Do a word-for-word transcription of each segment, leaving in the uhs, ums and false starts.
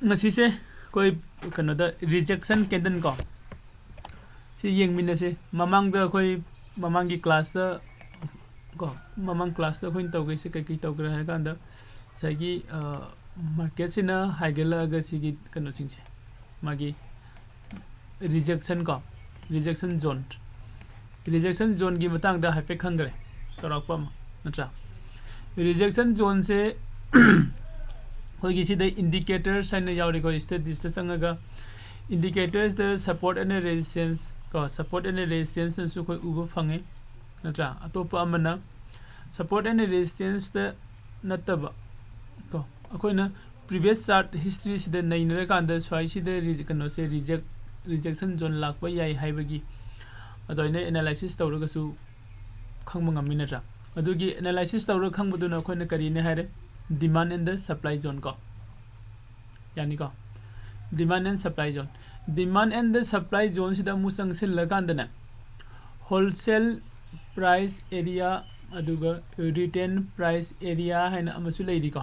ꯉꯁꯤꯁꯦ ꯑꯩꯈꯣꯏ ꯀꯩꯅꯣꯗ rejection candle ꯀꯣ, ꯁꯤ ꯌꯦꯡꯃꯤꯟꯅꯁꯦ꯫ ꯃꯃꯥꯡꯗ ꯑꯩꯈꯣꯏ ꯃꯃꯥꯡꯒꯤ classꯇ ꯀꯣ, ꯃꯃꯥꯡ classꯇ ꯑꯩꯈꯣꯏꯅ ꯇꯧꯈ꯭ꯔꯤꯁꯦ ꯀꯩꯀꯩ ꯇꯧꯈ꯭ꯔꯦ ꯍꯥꯏ ꯀꯥꯟꯗ, ꯉꯁꯥꯏꯒꯤ marketꯁꯤꯅ ꯍꯥꯏꯒꯠꯂꯛꯑꯒ ꯁꯤꯒꯤ ꯀꯩꯅꯣꯁꯤꯡꯁꯦ, ꯃꯥꯒꯤ rejection ꯀꯣ, rejection zone, rejection zoneꯒꯤ ꯃꯇꯥꯡꯗ ꯍꯥꯏꯐꯦꯠ ꯈꯪꯈ꯭ꯔꯦ, ꯆꯥꯎꯔꯥꯛꯄ ꯑꯃ, ꯅꯠꯇ꯭ꯔꯥ? Rejection zoneꯁꯦ ꯑꯩꯈꯣꯏꯒꯤ ꯁꯤꯗ indicators ꯍꯥꯏꯅ ꯌꯥꯎꯔꯤꯀꯣ, studiesꯇ ꯆꯪꯉꯒ indicatorꯁꯇ support and resistance ꯀꯣ, support and resistanceꯅꯁꯨ ꯑꯩꯈꯣꯏ ꯎꯕ ꯐꯪꯉꯦ, ꯅꯠꯇ꯭ꯔꯥ? ꯑꯇꯣꯞꯄ ꯑꯃꯅ support and resistanceꯇ ꯅꯠꯇꯕ ꯀꯣ, ꯑꯩꯈꯣꯏꯅ previous chart historyꯁꯤꯗ ꯅꯩꯅꯔꯀꯥꯟꯗ ꯁ꯭ꯋꯥꯏꯁꯤꯗ ꯔꯤ-, ꯀꯩꯅꯣꯁꯦ reject, rejection zone ꯂꯥꯛꯄ ꯌꯥꯏ ꯍꯥꯏꯕꯒꯤ ꯑꯗꯨꯃꯥꯏꯅ analysis ꯇꯧꯔꯒꯁꯨ ꯈꯪꯕ ꯉꯝꯃꯤ, ꯅꯠꯇ꯭ꯔꯥ? ꯑꯗꯨꯒꯤ analysis ꯇꯧꯔꯒ ꯈꯪꯕꯗꯨꯅ ꯑꯩꯈꯣꯏꯅ ꯀꯔꯤꯅꯦ ꯍꯥꯏꯔꯦ? Demand and the supply zone ꯀꯣ, ꯌꯥꯅꯤꯀꯣ? Demand and supply zone, demand and the supply zoneꯁꯤꯗ ꯑꯃꯨꯛ ꯆꯪꯁꯤꯜꯂꯀꯥꯟꯗꯅꯦ, wholesale price area ꯑꯗꯨꯒ retail price area ꯍꯥꯏꯅ ꯑꯃꯁꯨ ꯂꯩꯔꯤꯀꯣ꯫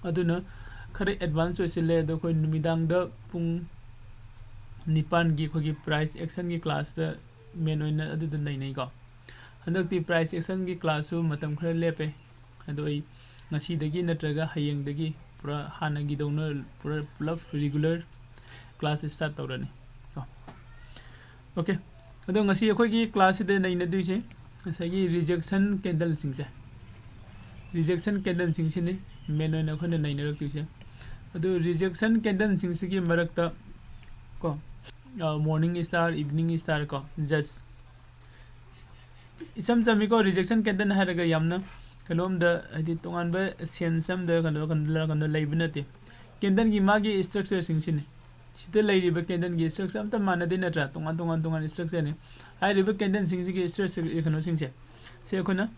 ꯑꯗꯨꯅ ꯈꯔ advance ꯑꯣꯏꯁꯤꯜꯂꯦ꯫ ꯑꯗꯣ ꯑꯩꯈꯣꯏ ꯅꯨꯃꯤꯗꯥꯡꯗ ꯄꯨꯡ ꯅꯤꯄꯥꯟꯒꯤ ꯑꯩꯈꯣꯏꯒꯤ price actionꯒꯤ classꯇ main ꯑꯣꯏꯅ ꯑꯗꯨꯗ ꯅꯩꯅꯩꯀꯣ꯫ ꯍꯟꯗꯛꯇꯤ price actionꯒꯤ classꯁꯨ ꯃꯇꯝ ꯈꯔ ꯂꯦꯞꯄꯦ꯫ ꯑꯗꯣ ꯑꯩ ꯉꯁꯤꯗꯒꯤ ꯅꯠꯇ꯭ꯔꯒ ꯍꯌꯦꯡꯗꯒꯤ ꯄꯨꯔꯥ ꯍꯥꯟꯅꯒꯤꯗꯧꯅ ꯄꯨꯔꯥ ꯄꯨꯂꯞ regular class start ꯇꯧꯔꯅꯤ ꯀꯣ꯫ Okay, ꯑꯗꯣ ꯉꯁꯤ ꯑꯩꯈꯣꯏꯒꯤ classꯁꯤꯗ ꯅꯩꯅꯗꯣꯏꯁꯦ ꯉꯁꯥꯏꯒꯤ rejection candleꯁꯤꯡꯁꯦ, rejection candleꯁꯤꯡꯁꯤꯅꯤ main ꯑꯣꯏꯅ ꯑꯩꯈꯣꯏꯅ ꯅꯩꯅꯔꯛꯇꯣꯏꯁꯦ꯫ ꯑꯗꯨ rejection candleꯁꯤꯡꯁꯤꯒꯤ ꯃꯔꯛꯇ ꯀꯣ, morning star, evening star ꯀꯣ, just ꯏꯆꯝ ꯆꯝꯃꯤꯀꯣ, rejection candle ꯍꯥꯏꯔꯒ ꯌꯥꯝꯅ ꯀꯩꯅꯣꯝꯗ, ꯍꯥꯏꯗꯤ ꯇꯣꯉꯥꯟꯕ sense ꯑꯝꯗ ꯀꯩꯅꯣ, ꯀꯩꯅꯣ, ꯀꯩꯅꯣ ꯂꯩꯕ ꯅꯠꯇꯦ꯫ Candleꯒꯤ ꯃꯥꯒꯤ structureꯁꯤꯡꯁꯤꯅꯤ꯫ ꯁꯤꯗ ꯂꯩꯔꯤꯕ candleꯒꯤ structure ꯑꯝꯇ ꯃꯥꯟꯅꯗꯦ, ꯅꯠꯇ꯭ꯔꯥ? ꯇꯣꯉꯥꯟ ꯇꯣꯉꯥꯟ ꯇꯣꯉꯥꯟ structureꯅꯤ꯫ ꯍꯥꯏꯔꯤꯕ candleꯁꯤꯡꯁꯤꯒꯤ structure ꯀꯩꯅꯣꯁꯤꯡꯁꯦ, ꯁꯤ ꯑꯩꯈꯣꯏꯅ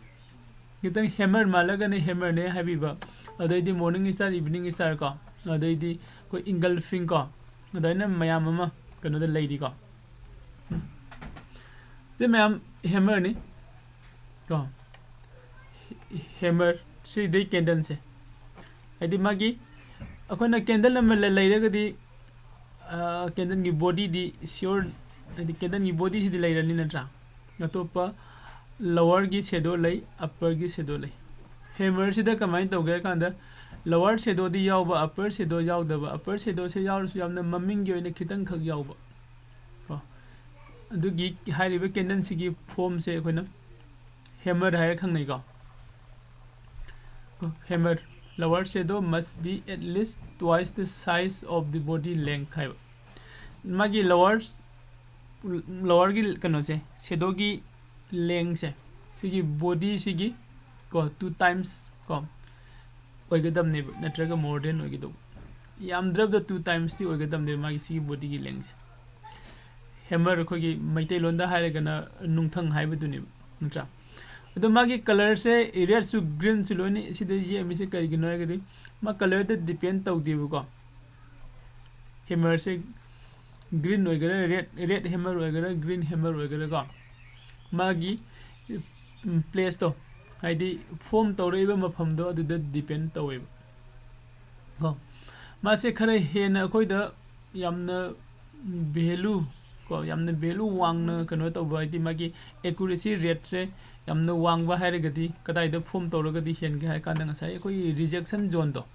ꯈꯤꯇꯪ hammer ꯃꯥꯜꯂꯒꯅ hammerꯅꯦ ꯍꯥꯏꯕꯤꯕ, ꯑꯗꯩꯗꯤ morning star, evening star ꯀꯣ, ꯑꯗꯩꯗꯤ ꯑꯩꯈꯣꯏ engulfing ꯀꯣ, ꯑꯗꯨꯃꯥꯏꯅ ꯃꯌꯥꯝ ꯑꯃ ꯀꯩꯅꯣꯗ ꯂꯩꯔꯤꯀꯣ꯫ ꯁꯤ ꯃꯌꯥꯝ hammerꯅꯤ ꯀꯣ, hammer ꯁꯤꯗꯩ candleꯁꯦ, ꯍꯥꯏꯗꯤ ꯃꯥꯒꯤ ꯑꯩꯈꯣꯏꯅ ꯀꯦꯟꯗꯜ ꯑꯃ ꯂꯩ- ꯂꯩꯔꯒꯗꯤ ꯀꯦꯟꯗꯜꯒꯤ ꯕꯣꯗꯤꯗꯤ ꯁꯤꯌꯣꯔ, ꯍꯥꯏꯗꯤ ꯀꯦꯟꯗꯜꯒꯤ ꯕꯣꯗꯤꯁꯤꯗꯤ ꯂꯩꯔꯅꯤ ꯅꯠꯇ꯭ꯔꯥ? ꯑꯇꯣꯞꯄ ꯂꯋꯔꯒꯤ ꯁꯦꯗꯣ ꯂꯩ, ꯑꯞꯄꯔꯒꯤ ꯁꯦꯗꯣ ꯂꯩ꯫ ꯍꯦꯃꯔꯁꯤꯗ ꯀꯃꯥꯏꯅ ꯇꯧꯒꯦ ꯍꯥꯏ ꯀꯥꯟꯗ ꯂꯋꯔ ꯁꯦꯗꯣꯗꯤ ꯌꯥꯎꯕ, ꯑꯞꯄꯔ ꯁꯦꯗꯣ ꯌꯥꯎꯗꯕ, ꯑꯞꯄꯔ ꯁꯦꯗꯣꯁꯦ ꯌꯥꯎꯔꯁꯨ ꯌꯥꯝꯅ ꯃꯃꯤꯡꯒꯤ ꯑꯣꯏꯅ ꯈꯤꯇꯪꯈꯛ ꯌꯥꯎꯕ ꯀꯣ꯫ ꯑꯗꯨꯒꯤ ꯍꯥꯏꯔꯤꯕ ꯀꯦꯟꯗꯜꯁꯤꯒꯤ ꯐꯣꯝꯁꯦ ꯑꯩꯈꯣꯏꯅ ꯍꯦꯃꯔ ꯍꯥꯏꯔ ꯈꯪꯅꯩꯀꯣ꯫ Hammer, lower shadow must be at least twice the size of the body length ꯍꯥꯏꯕ꯫ ꯃꯥꯒꯤ ꯂꯋꯔ ꯂꯋꯔꯒꯤ ꯀꯩꯅꯣꯁꯦ, ꯁꯦꯗꯣꯒꯤ ꯂꯦꯡꯁꯦ, ꯁꯤꯒꯤ ꯕꯣꯗꯤꯁꯤꯒꯤ ꯀꯣ ꯇꯨ ꯇꯥꯏꯝꯁ ꯀꯣ ꯑꯣꯏꯒꯗꯕꯅꯦꯕ, ꯅꯠꯇ꯭ꯔꯒ ꯃꯣꯔ ꯗꯦꯟ ꯑꯣꯏꯒꯗꯧꯕ꯫ ꯌꯥꯝꯗ꯭ꯔꯕꯗ ꯇꯨ ꯇꯥꯏꯝꯁꯇꯤ ꯑꯣꯏꯒꯗꯕꯅꯦꯕ ꯃꯥꯒꯤ ꯁꯤꯒꯤ ꯕꯣꯗꯤꯒꯤ ꯂꯦꯡꯁꯦ꯫ ꯍꯦꯃꯔ ꯑꯩꯈꯣꯏꯒꯤ ꯃꯩꯇꯩꯂꯣꯟꯗ ꯍꯥꯏꯔꯒꯅ ꯅꯨꯡꯊꯪ ꯍꯥꯏꯕꯗꯨꯅꯦꯕ, ꯅꯠꯇ꯭ꯔꯥ? ꯑꯗꯣ ꯃꯥꯒꯤ ꯀꯂꯔꯁꯦ ꯔꯦꯗꯁꯨ ꯒ꯭ꯔꯤꯟꯁꯨ ꯂꯣꯏꯅ ꯁꯤꯗ ꯌꯦꯛꯑꯝꯃꯤꯁꯦ ꯀꯔꯤꯒꯤꯅꯣ ꯍꯥꯏꯔꯒꯗꯤ ꯃꯥ ꯀꯂꯔꯗ ꯗꯤꯄꯦꯟ ꯇꯧꯗꯦꯕꯀꯣ꯫ ꯍꯦꯃꯔꯁꯦ ꯒ꯭ꯔꯤꯟ ꯑꯣꯏꯒꯦꯔꯥ, ꯔꯦꯗ ꯔꯦꯗ ꯍꯦꯃꯔ ꯑꯣꯏꯒꯦꯔꯥ, ꯒ꯭ꯔꯤꯟ ꯍꯦꯃꯔ ꯑꯣꯏꯒꯦꯔꯥꯀꯣ, ꯃꯥꯒꯤ ꯄ꯭ꯂꯦꯁꯇꯣ, ꯍꯥꯏꯗꯤ ꯐꯣꯝ ꯇꯧꯔꯛꯏꯕ ꯃꯐꯝꯗꯣ ꯑꯗꯨꯗ ꯗꯤꯄꯦꯟ ꯇꯧꯋꯦꯕ ꯀꯣ꯫ ꯃꯥꯁꯦ ꯈꯔ ꯍꯦꯟꯅ ꯑꯩꯈꯣꯏꯗ ꯌꯥꯝꯅ ꯚꯦꯂꯨ ꯀꯣ, ꯌꯥꯝꯅ ꯚꯦꯂꯨ ꯋꯥꯡꯅ ꯀꯩꯅꯣ ꯇꯧꯕ, ꯍꯥꯏꯗꯤ ꯃꯥꯒꯤ ꯑꯦꯀꯨꯔꯦꯁꯤ ꯔꯦꯠꯁꯦ ꯌꯥꯝꯅ ꯋꯥꯡꯕ ꯍꯥꯏꯔꯒꯗꯤ ꯀꯗꯥꯏꯗ ꯐꯣꯝ ꯇꯧꯔꯒꯗꯤ ꯍꯦꯟꯒꯦ ꯍꯥꯏ ꯀꯥꯟꯗ ꯉꯁꯥꯏ ꯑꯩꯈꯣꯏꯒꯤ ꯔꯤꯖꯦꯛꯁꯟ ꯖꯣꯟꯗꯣ,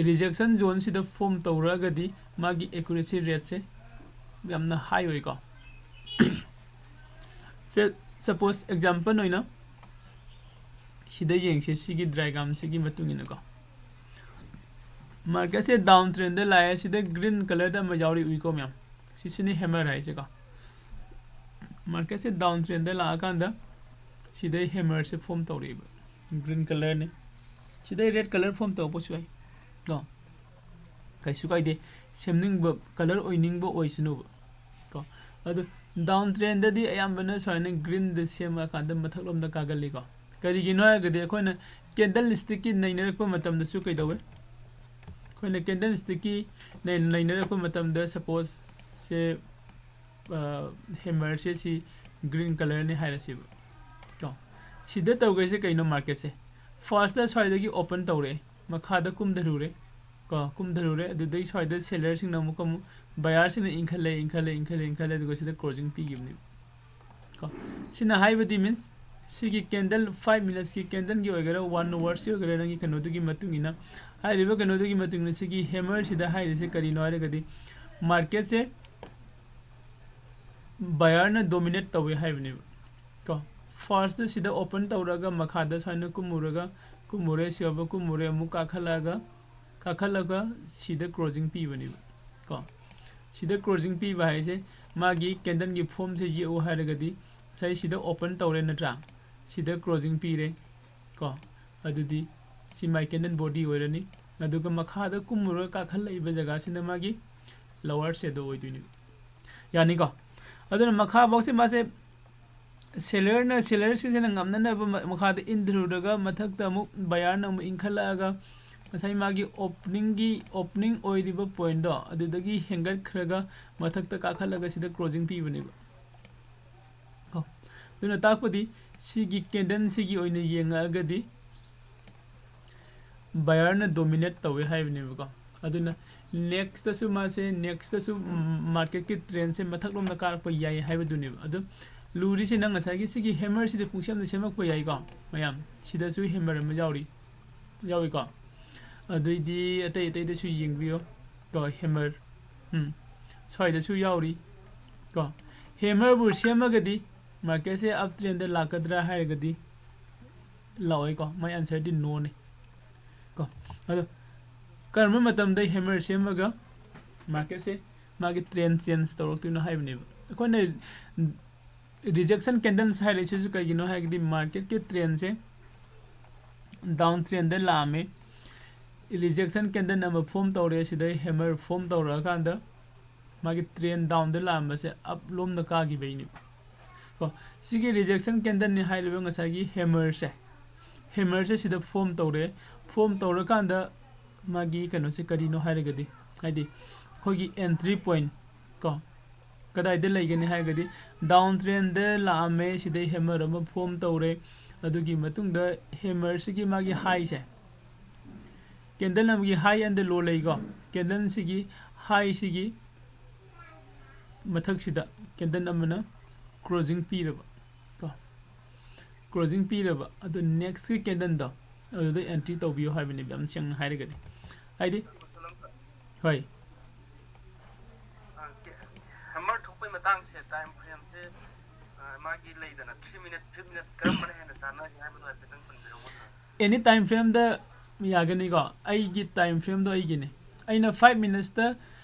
ꯔꯤꯖꯦꯛꯁꯟ ꯖꯣꯟꯁꯤꯗ ꯐꯣꯝ ꯇꯧꯔꯒꯗꯤ ꯃꯥꯒꯤ ꯑꯦꯀꯨꯔꯦꯁꯤ ꯔꯦꯠꯁꯦ ꯌꯥꯝꯅ ꯍꯥꯏ ꯑꯣꯏꯀꯣ꯫ ꯁꯦ, ꯁꯄꯣꯁ ꯑꯦꯛꯖꯥꯝꯄꯜ ꯑꯣꯏꯅ ꯁꯤꯗ ꯌꯦꯡꯁꯦ, ꯁꯤꯒꯤ ꯗꯥꯏꯒ꯭ꯔꯥꯝꯁꯤꯒꯤ ꯃꯇꯨꯡ ꯏꯟꯅꯀꯣ꯫ ꯃꯥꯔꯀꯦꯠꯁꯦ ꯗꯥꯎꯟ ꯇ꯭ꯔꯦꯟꯗ ꯂꯥꯛꯑꯦ, ꯁꯤꯗ ꯒ꯭ꯔꯤꯟ ꯀꯂꯔꯗ ꯑꯃ ꯌꯥꯎꯔꯤ, ꯎꯏꯀꯣ ꯃꯌꯥꯝ? ꯁꯤꯁꯤꯅꯤ ꯍꯦꯃꯔ ꯍꯥꯏꯁꯦꯀꯣ꯫ ꯃꯥꯔꯀꯦꯠꯁꯦ ꯗꯥꯎꯟ ꯇ꯭ꯔꯦꯟꯗ ꯂꯥꯛꯑꯀꯥꯟꯗ ꯁꯤꯗꯩ ꯍꯦꯃꯔꯁꯦ ꯐꯣꯝ ꯇꯧꯔꯛꯑꯦꯕ, ꯒ꯭ꯔꯤꯟ ꯀꯂꯔꯅꯤ꯫ ꯁꯤꯗꯩ ꯔꯦꯗ ꯀꯂꯔ ꯐꯣꯝ ꯇꯧꯔꯛꯄꯁꯨ ꯌꯥꯏ ꯀꯣ, ꯀꯩꯁꯨ ꯀꯥꯏꯗꯦ꯫ ꯁꯦꯝꯅꯤꯡꯕ ꯀꯂꯔ ꯑꯣꯏꯅꯤꯡꯕ ꯑꯣꯏꯁꯅꯨꯕ ꯀꯣ꯫ ꯑꯗꯨ ꯗꯥꯎꯟ ꯇ꯭ꯔꯦꯟꯗꯗꯤ ꯑꯌꯥꯝꯕꯅ ꯁꯨꯃꯥꯏꯅ ꯒ꯭ꯔꯤꯟꯗ ꯁꯦꯝꯃꯀꯥꯟꯗ ꯃꯊꯛꯂꯣꯝꯗ ꯀꯥꯒꯜꯂꯤꯀꯣ꯫ ꯀꯔꯤꯒꯤꯅꯣ ꯍꯥꯏꯔꯒꯗꯤ ꯑꯩꯈꯣꯏꯅ ꯀꯦꯟꯗꯜ ꯁ꯭ꯇꯤꯛꯀꯤ ꯅꯩꯅꯔꯛꯄ ꯃꯇꯝꯗꯁꯨ ꯀꯩꯗꯧꯋꯦ? ꯑꯩꯈꯣꯏꯅ ꯀꯦꯟꯗꯜ ꯁ꯭ꯇꯤꯛꯀꯤ ꯅꯩ- ꯅꯩꯅꯔꯛꯄ ꯃꯇꯝꯗ ꯁꯄꯣꯁ ꯁꯦ ꯍꯦꯃꯔꯁꯦ ꯁꯤ ꯒ꯭ꯔꯤꯟ ꯀꯂꯔꯅꯤ ꯍꯥꯏꯔꯁꯦꯕ ꯀꯣ꯫ ꯁꯤꯗ ꯇꯧꯈ꯭ꯔꯤꯁꯦ ꯀꯩꯅꯣ? ꯃꯥꯔꯀꯦꯠꯁꯦ ꯐꯥꯔꯁꯇ ꯁ꯭ꯋꯥꯏꯗꯒꯤ ꯑꯣꯄꯟ ꯇꯧꯔꯛꯑꯦ, ꯃꯈꯥꯗ ꯀꯨꯝꯊꯔꯨꯔꯦ, ꯀꯣ, ꯀꯨꯝꯊꯔꯨꯔꯦ꯫ ꯑꯗꯨꯗꯩ ꯁ꯭ꯋꯥꯏꯗ sellerꯁꯤꯡꯅ ꯑꯃꯨꯛꯀ ꯑꯃꯨꯛ buyerꯁꯤꯡꯅ ꯏꯟꯈꯠꯂꯦ, ꯏꯟꯈꯠꯂꯦ, ꯏꯟꯈꯠꯂꯦ, ꯏꯟꯈꯠꯂꯦ, ꯑꯗꯨꯒ ꯁꯤꯗ closing ꯄꯤꯈꯤꯕꯅꯦꯕ꯫ ꯀꯣ, ꯁꯤꯅ ꯍꯥꯏꯕꯗꯤ means ꯁꯤꯒꯤ candle, five minutesꯀꯤ candleꯒꯤ ꯑꯣꯏꯒꯦꯔꯥ, one hoursꯀꯤ ꯑꯣꯏꯒꯦꯔꯥ, ꯅꯪꯒꯤ ꯀꯩꯅꯣꯗꯨꯒꯤ ꯃꯇꯨꯡ ꯏꯟꯅ, ꯍꯥꯏꯔꯤꯕ ꯀꯩꯅꯣꯗꯨꯒꯤ ꯃꯇꯨꯡ ꯏꯟꯅ ꯁꯤꯒꯤ hammerꯁꯤꯗ ꯍꯥꯏꯔꯤꯁꯦ ꯀꯔꯤꯅꯣ ꯍꯥꯏꯔꯒꯗꯤ, marketꯁꯦ buyerꯅ dominate ꯇꯧꯋꯦ ꯍꯥꯏꯕꯅꯦꯕ꯫ ꯀꯣ, firstꯇ ꯁꯤꯗ open ꯇꯧꯔꯒ ꯃꯈꯥꯗ ꯁꯨꯃꯥꯏꯅ ꯀꯨꯝꯃꯨꯔꯒ, ꯀꯨꯝꯃꯨꯔꯦ, ꯁꯤꯐꯥꯎꯕ ꯀꯨꯝꯃꯨꯔꯦ, ꯑꯃꯨꯛ ꯀꯥꯈꯠꯂꯛꯑꯒ, ꯀꯥꯈꯠꯂꯒ ꯁꯤꯗ closing ꯄꯤꯕꯅꯦꯕ꯫ ꯀꯣ, ꯁꯤꯗ closing ꯄꯤꯕ ꯍꯥꯏꯁꯦ ꯃꯥꯒꯤ candleꯒꯤ formꯁꯦ ꯌꯦꯛꯎ ꯍꯥꯏꯔꯒꯗꯤ ꯉꯁꯥꯏ ꯁꯤꯗ open ꯇꯧꯔꯦ ꯅꯠꯇ꯭ꯔꯥ? ꯁꯤꯗ closing ꯄꯤꯔꯦ꯫ ꯀꯣ, ꯑꯗꯨꯗꯤ ꯁꯤ my candle body ꯑꯣꯏꯔꯅꯤ꯫ ꯑꯗꯨꯒ ꯃꯈꯥꯗ ꯀꯨꯝꯃꯨꯔꯒ ꯀꯥꯈꯠꯂꯛꯏꯕ ꯖꯒꯥꯁꯤꯅ ꯃꯥꯒꯤ lower shadow ꯑꯣꯏꯗꯣꯏꯅꯦꯕ꯫ ꯌꯥꯅꯤꯀꯣ? ꯑꯗꯨꯅ ꯃꯈꯥꯐꯥꯎꯁꯦ ꯃꯥꯁꯦ sellerꯅ, sellerꯁꯤꯡꯁꯤꯅ ꯉꯝꯅꯅꯕ ꯃ-, ꯃꯈꯥꯗ ꯏꯟꯊꯔꯨꯔꯒ ꯃꯊꯛꯇ ꯑꯃꯨꯛ buyerꯅ ꯑꯃꯨꯛ ꯏꯟꯈꯠꯂꯛꯑꯒ ꯉꯁꯥꯏ ꯃꯥꯒꯤ openingꯒꯤ, opening ꯑꯣꯏꯔꯤꯕ pointꯗꯣ ꯑꯗꯨꯗꯒꯤ ꯍꯦꯟꯒꯠꯈ꯭ꯔꯒ ꯃꯊꯛꯇ ꯀꯥꯈꯠꯂꯒ ꯁꯤꯗ closing ꯄꯤꯕꯅꯦꯕ꯫ ꯀꯣ, ꯑꯗꯨꯅ ꯇꯥꯛꯄꯗꯤ ꯁꯤꯒꯤ candleꯁꯤꯒꯤ ꯑꯣꯏꯅ ꯌꯦꯡꯉꯛꯑꯒꯗꯤ buyerꯅ dominate ꯇꯧꯋꯦ ꯍꯥꯏꯕꯅꯦꯕꯀꯣ꯫ ꯑꯗꯨꯅ nextꯇꯁꯨ ꯃꯥꯁꯦ, nextꯇꯁꯨ, ꯎꯝ, marketꯀꯤ trendꯁꯦ ꯃꯊꯛꯂꯣꯝꯗ ꯀꯥꯔꯛꯄ ꯌꯥꯏ ꯍꯥꯏꯕꯗꯨꯅꯦꯕ꯫ ꯑꯗꯨ ꯂꯨꯔꯤꯁꯤꯅ ꯉꯁꯥꯏꯒꯤ ꯁꯤꯒꯤ hammerꯁꯤꯗ ꯄꯨꯡꯁꯦꯝꯗ ꯁꯦꯝꯃꯛꯄ ꯌꯥꯏꯀꯣ ꯃꯌꯥꯝ꯫ ꯁꯤꯗꯁꯨ hammer ꯑꯃ ꯌꯥꯎꯔꯤ, ꯌꯥꯎꯏꯀꯣ꯫ ꯑꯗꯨꯏꯗꯤ ꯑꯇꯩ ꯑꯇꯩꯗꯁꯨ ꯌꯦꯡꯕꯤꯌꯣ ꯀꯣ, hammer꯫ ꯎꯝ, ꯁ꯭ꯋꯥꯏꯗꯁꯨ ꯌꯥꯎꯔꯤ ꯀꯣ꯫ Hammerꯕꯨ ꯁꯦꯝꯃꯒꯗꯤ marketꯁꯦ uptrendꯗ ꯂꯥꯛꯀꯗ꯭ꯔꯥ ꯍꯥꯏꯔꯒꯗꯤ ꯂꯥꯛꯑꯣꯏꯀꯣ꯫ My answerꯗꯤ noꯅꯤ ꯀꯣ꯫ ꯑꯗꯣ ꯀꯔꯝꯕ ꯃꯇꯝꯗ hammer ꯁꯦꯝꯃꯒ marketꯁꯦ ꯃꯥꯒꯤ trend change ꯇꯧꯔꯛꯇꯣꯏꯅꯣ ꯍꯥꯏꯕꯅꯦꯕ꯫ ꯑꯩꯈꯣꯏꯅ rejection candles ꯍꯥꯏꯔꯤꯁꯤꯁꯨ ꯀꯩꯒꯤꯅꯣ ꯍꯥꯏꯔꯒꯗꯤ marketꯀꯤ trendꯁꯦ down trendꯗ ꯂꯥꯛꯑꯝꯃꯦ, rejection candle ꯑꯃ form ꯇꯧꯔꯦ, ꯁꯤꯗꯩ hammer form ꯇꯧꯔꯛꯑꯀꯥꯟꯗ ꯃꯥꯒꯤ trend downꯗ ꯂꯥꯛꯑꯝꯕꯁꯦ up ꯂꯣꯝꯗ ꯀꯥꯈꯤꯕꯩꯅꯦꯕ꯫ ꯀꯣ, ꯁꯤꯒꯤ rejection candleꯅꯤ ꯍꯥꯏꯔꯤꯕ ꯉꯁꯥꯏꯒꯤ hammerꯁꯦ, hammerꯁꯦ ꯁꯤꯗ form ꯇꯧꯔꯦ꯫ Form ꯇꯧꯔꯀꯥꯟꯗ ꯃꯥꯒꯤ ꯀꯩꯅꯣꯁꯦ ꯀꯔꯤꯅꯣ ꯍꯥꯏꯔꯒꯗꯤ, ꯍꯥꯏꯗꯤ ꯑꯩꯈꯣꯏꯒꯤ entry point ꯀꯣ, ꯀꯗꯥꯏꯗ ꯂꯩꯒꯅꯤ ꯍꯥꯏꯔꯒꯗꯤ down trendꯗ ꯂꯥꯛꯑꯝꯃꯦ, ꯁꯤꯗꯩ hammer ꯑꯃ form ꯇꯧꯔꯦ꯫ ꯑꯗꯨꯒꯤ ꯃꯇꯨꯡꯗ hammerꯁꯤꯒꯤ ꯃꯥꯒꯤ highꯁꯦ ꯀꯦꯟꯗꯜ ꯑꯃꯒꯤ ꯍꯥꯏ ꯑꯦꯟꯗ ꯂꯣ ꯂꯩꯀꯣ꯫ ꯀꯦꯟꯗꯜꯁꯤꯒꯤ ꯍꯥꯏꯁꯤꯒꯤ ꯃꯊꯛꯁꯤꯗ ꯀꯦꯟꯗꯜ ꯑꯃꯅ ꯀ꯭ꯂꯣꯖꯤꯡ ꯄꯤꯔꯕ ꯀꯣ, ꯀ꯭ꯂꯣꯖꯤꯡ ꯄꯤꯔꯕ ꯑꯗꯨ ꯅꯦꯛꯁꯀꯤ ꯀꯦꯟꯗꯜꯗꯣ ꯑꯗꯨꯗ ꯑꯦꯟꯇ꯭ꯔꯤ ꯇꯧꯕꯤꯌꯨ ꯍꯥꯏꯕꯅꯦꯕ, ꯌꯥꯝ ꯁꯦꯡꯅ ꯍꯥꯏꯔꯒꯗꯤ꯫ ꯍꯥꯏꯗꯤ, ꯍꯣꯏ꯫ ꯍꯦꯃꯔ ꯊꯣꯛꯄꯩ ꯃꯇꯥꯡꯁꯦ, ꯇꯥꯏꯝ ꯐ꯭ꯔꯦꯝꯁꯦ, ꯑ, ꯃꯥꯒꯤ ꯂꯩꯗꯅ, ꯊ꯭ꯔꯤ ꯃꯤꯅꯠ, ꯐꯥꯏꯚ ꯃꯤꯅꯠ ꯀꯔꯝꯕꯅ ꯍꯦꯟꯅ ꯆꯥꯟꯅꯒꯦ ꯍꯥꯏꯕꯗꯣ ꯍꯥꯏꯐꯦꯠꯇꯪ ꯄꯟꯕꯤꯔꯝꯃꯨ꯫ ꯑꯦꯅꯤ ꯇꯥꯏꯝ ꯐ꯭ꯔꯦꯝꯗ ꯌꯥꯒꯅꯤꯀꯣ꯫ ꯑꯩꯒꯤ ꯇꯥꯏꯝ ꯐ꯭ꯔꯦꯝꯗꯣ ꯑꯩꯒꯤꯅꯤ꯫ ꯑꯩꯅ ꯐꯥꯏꯚ ꯃꯤꯅꯠꯁꯇ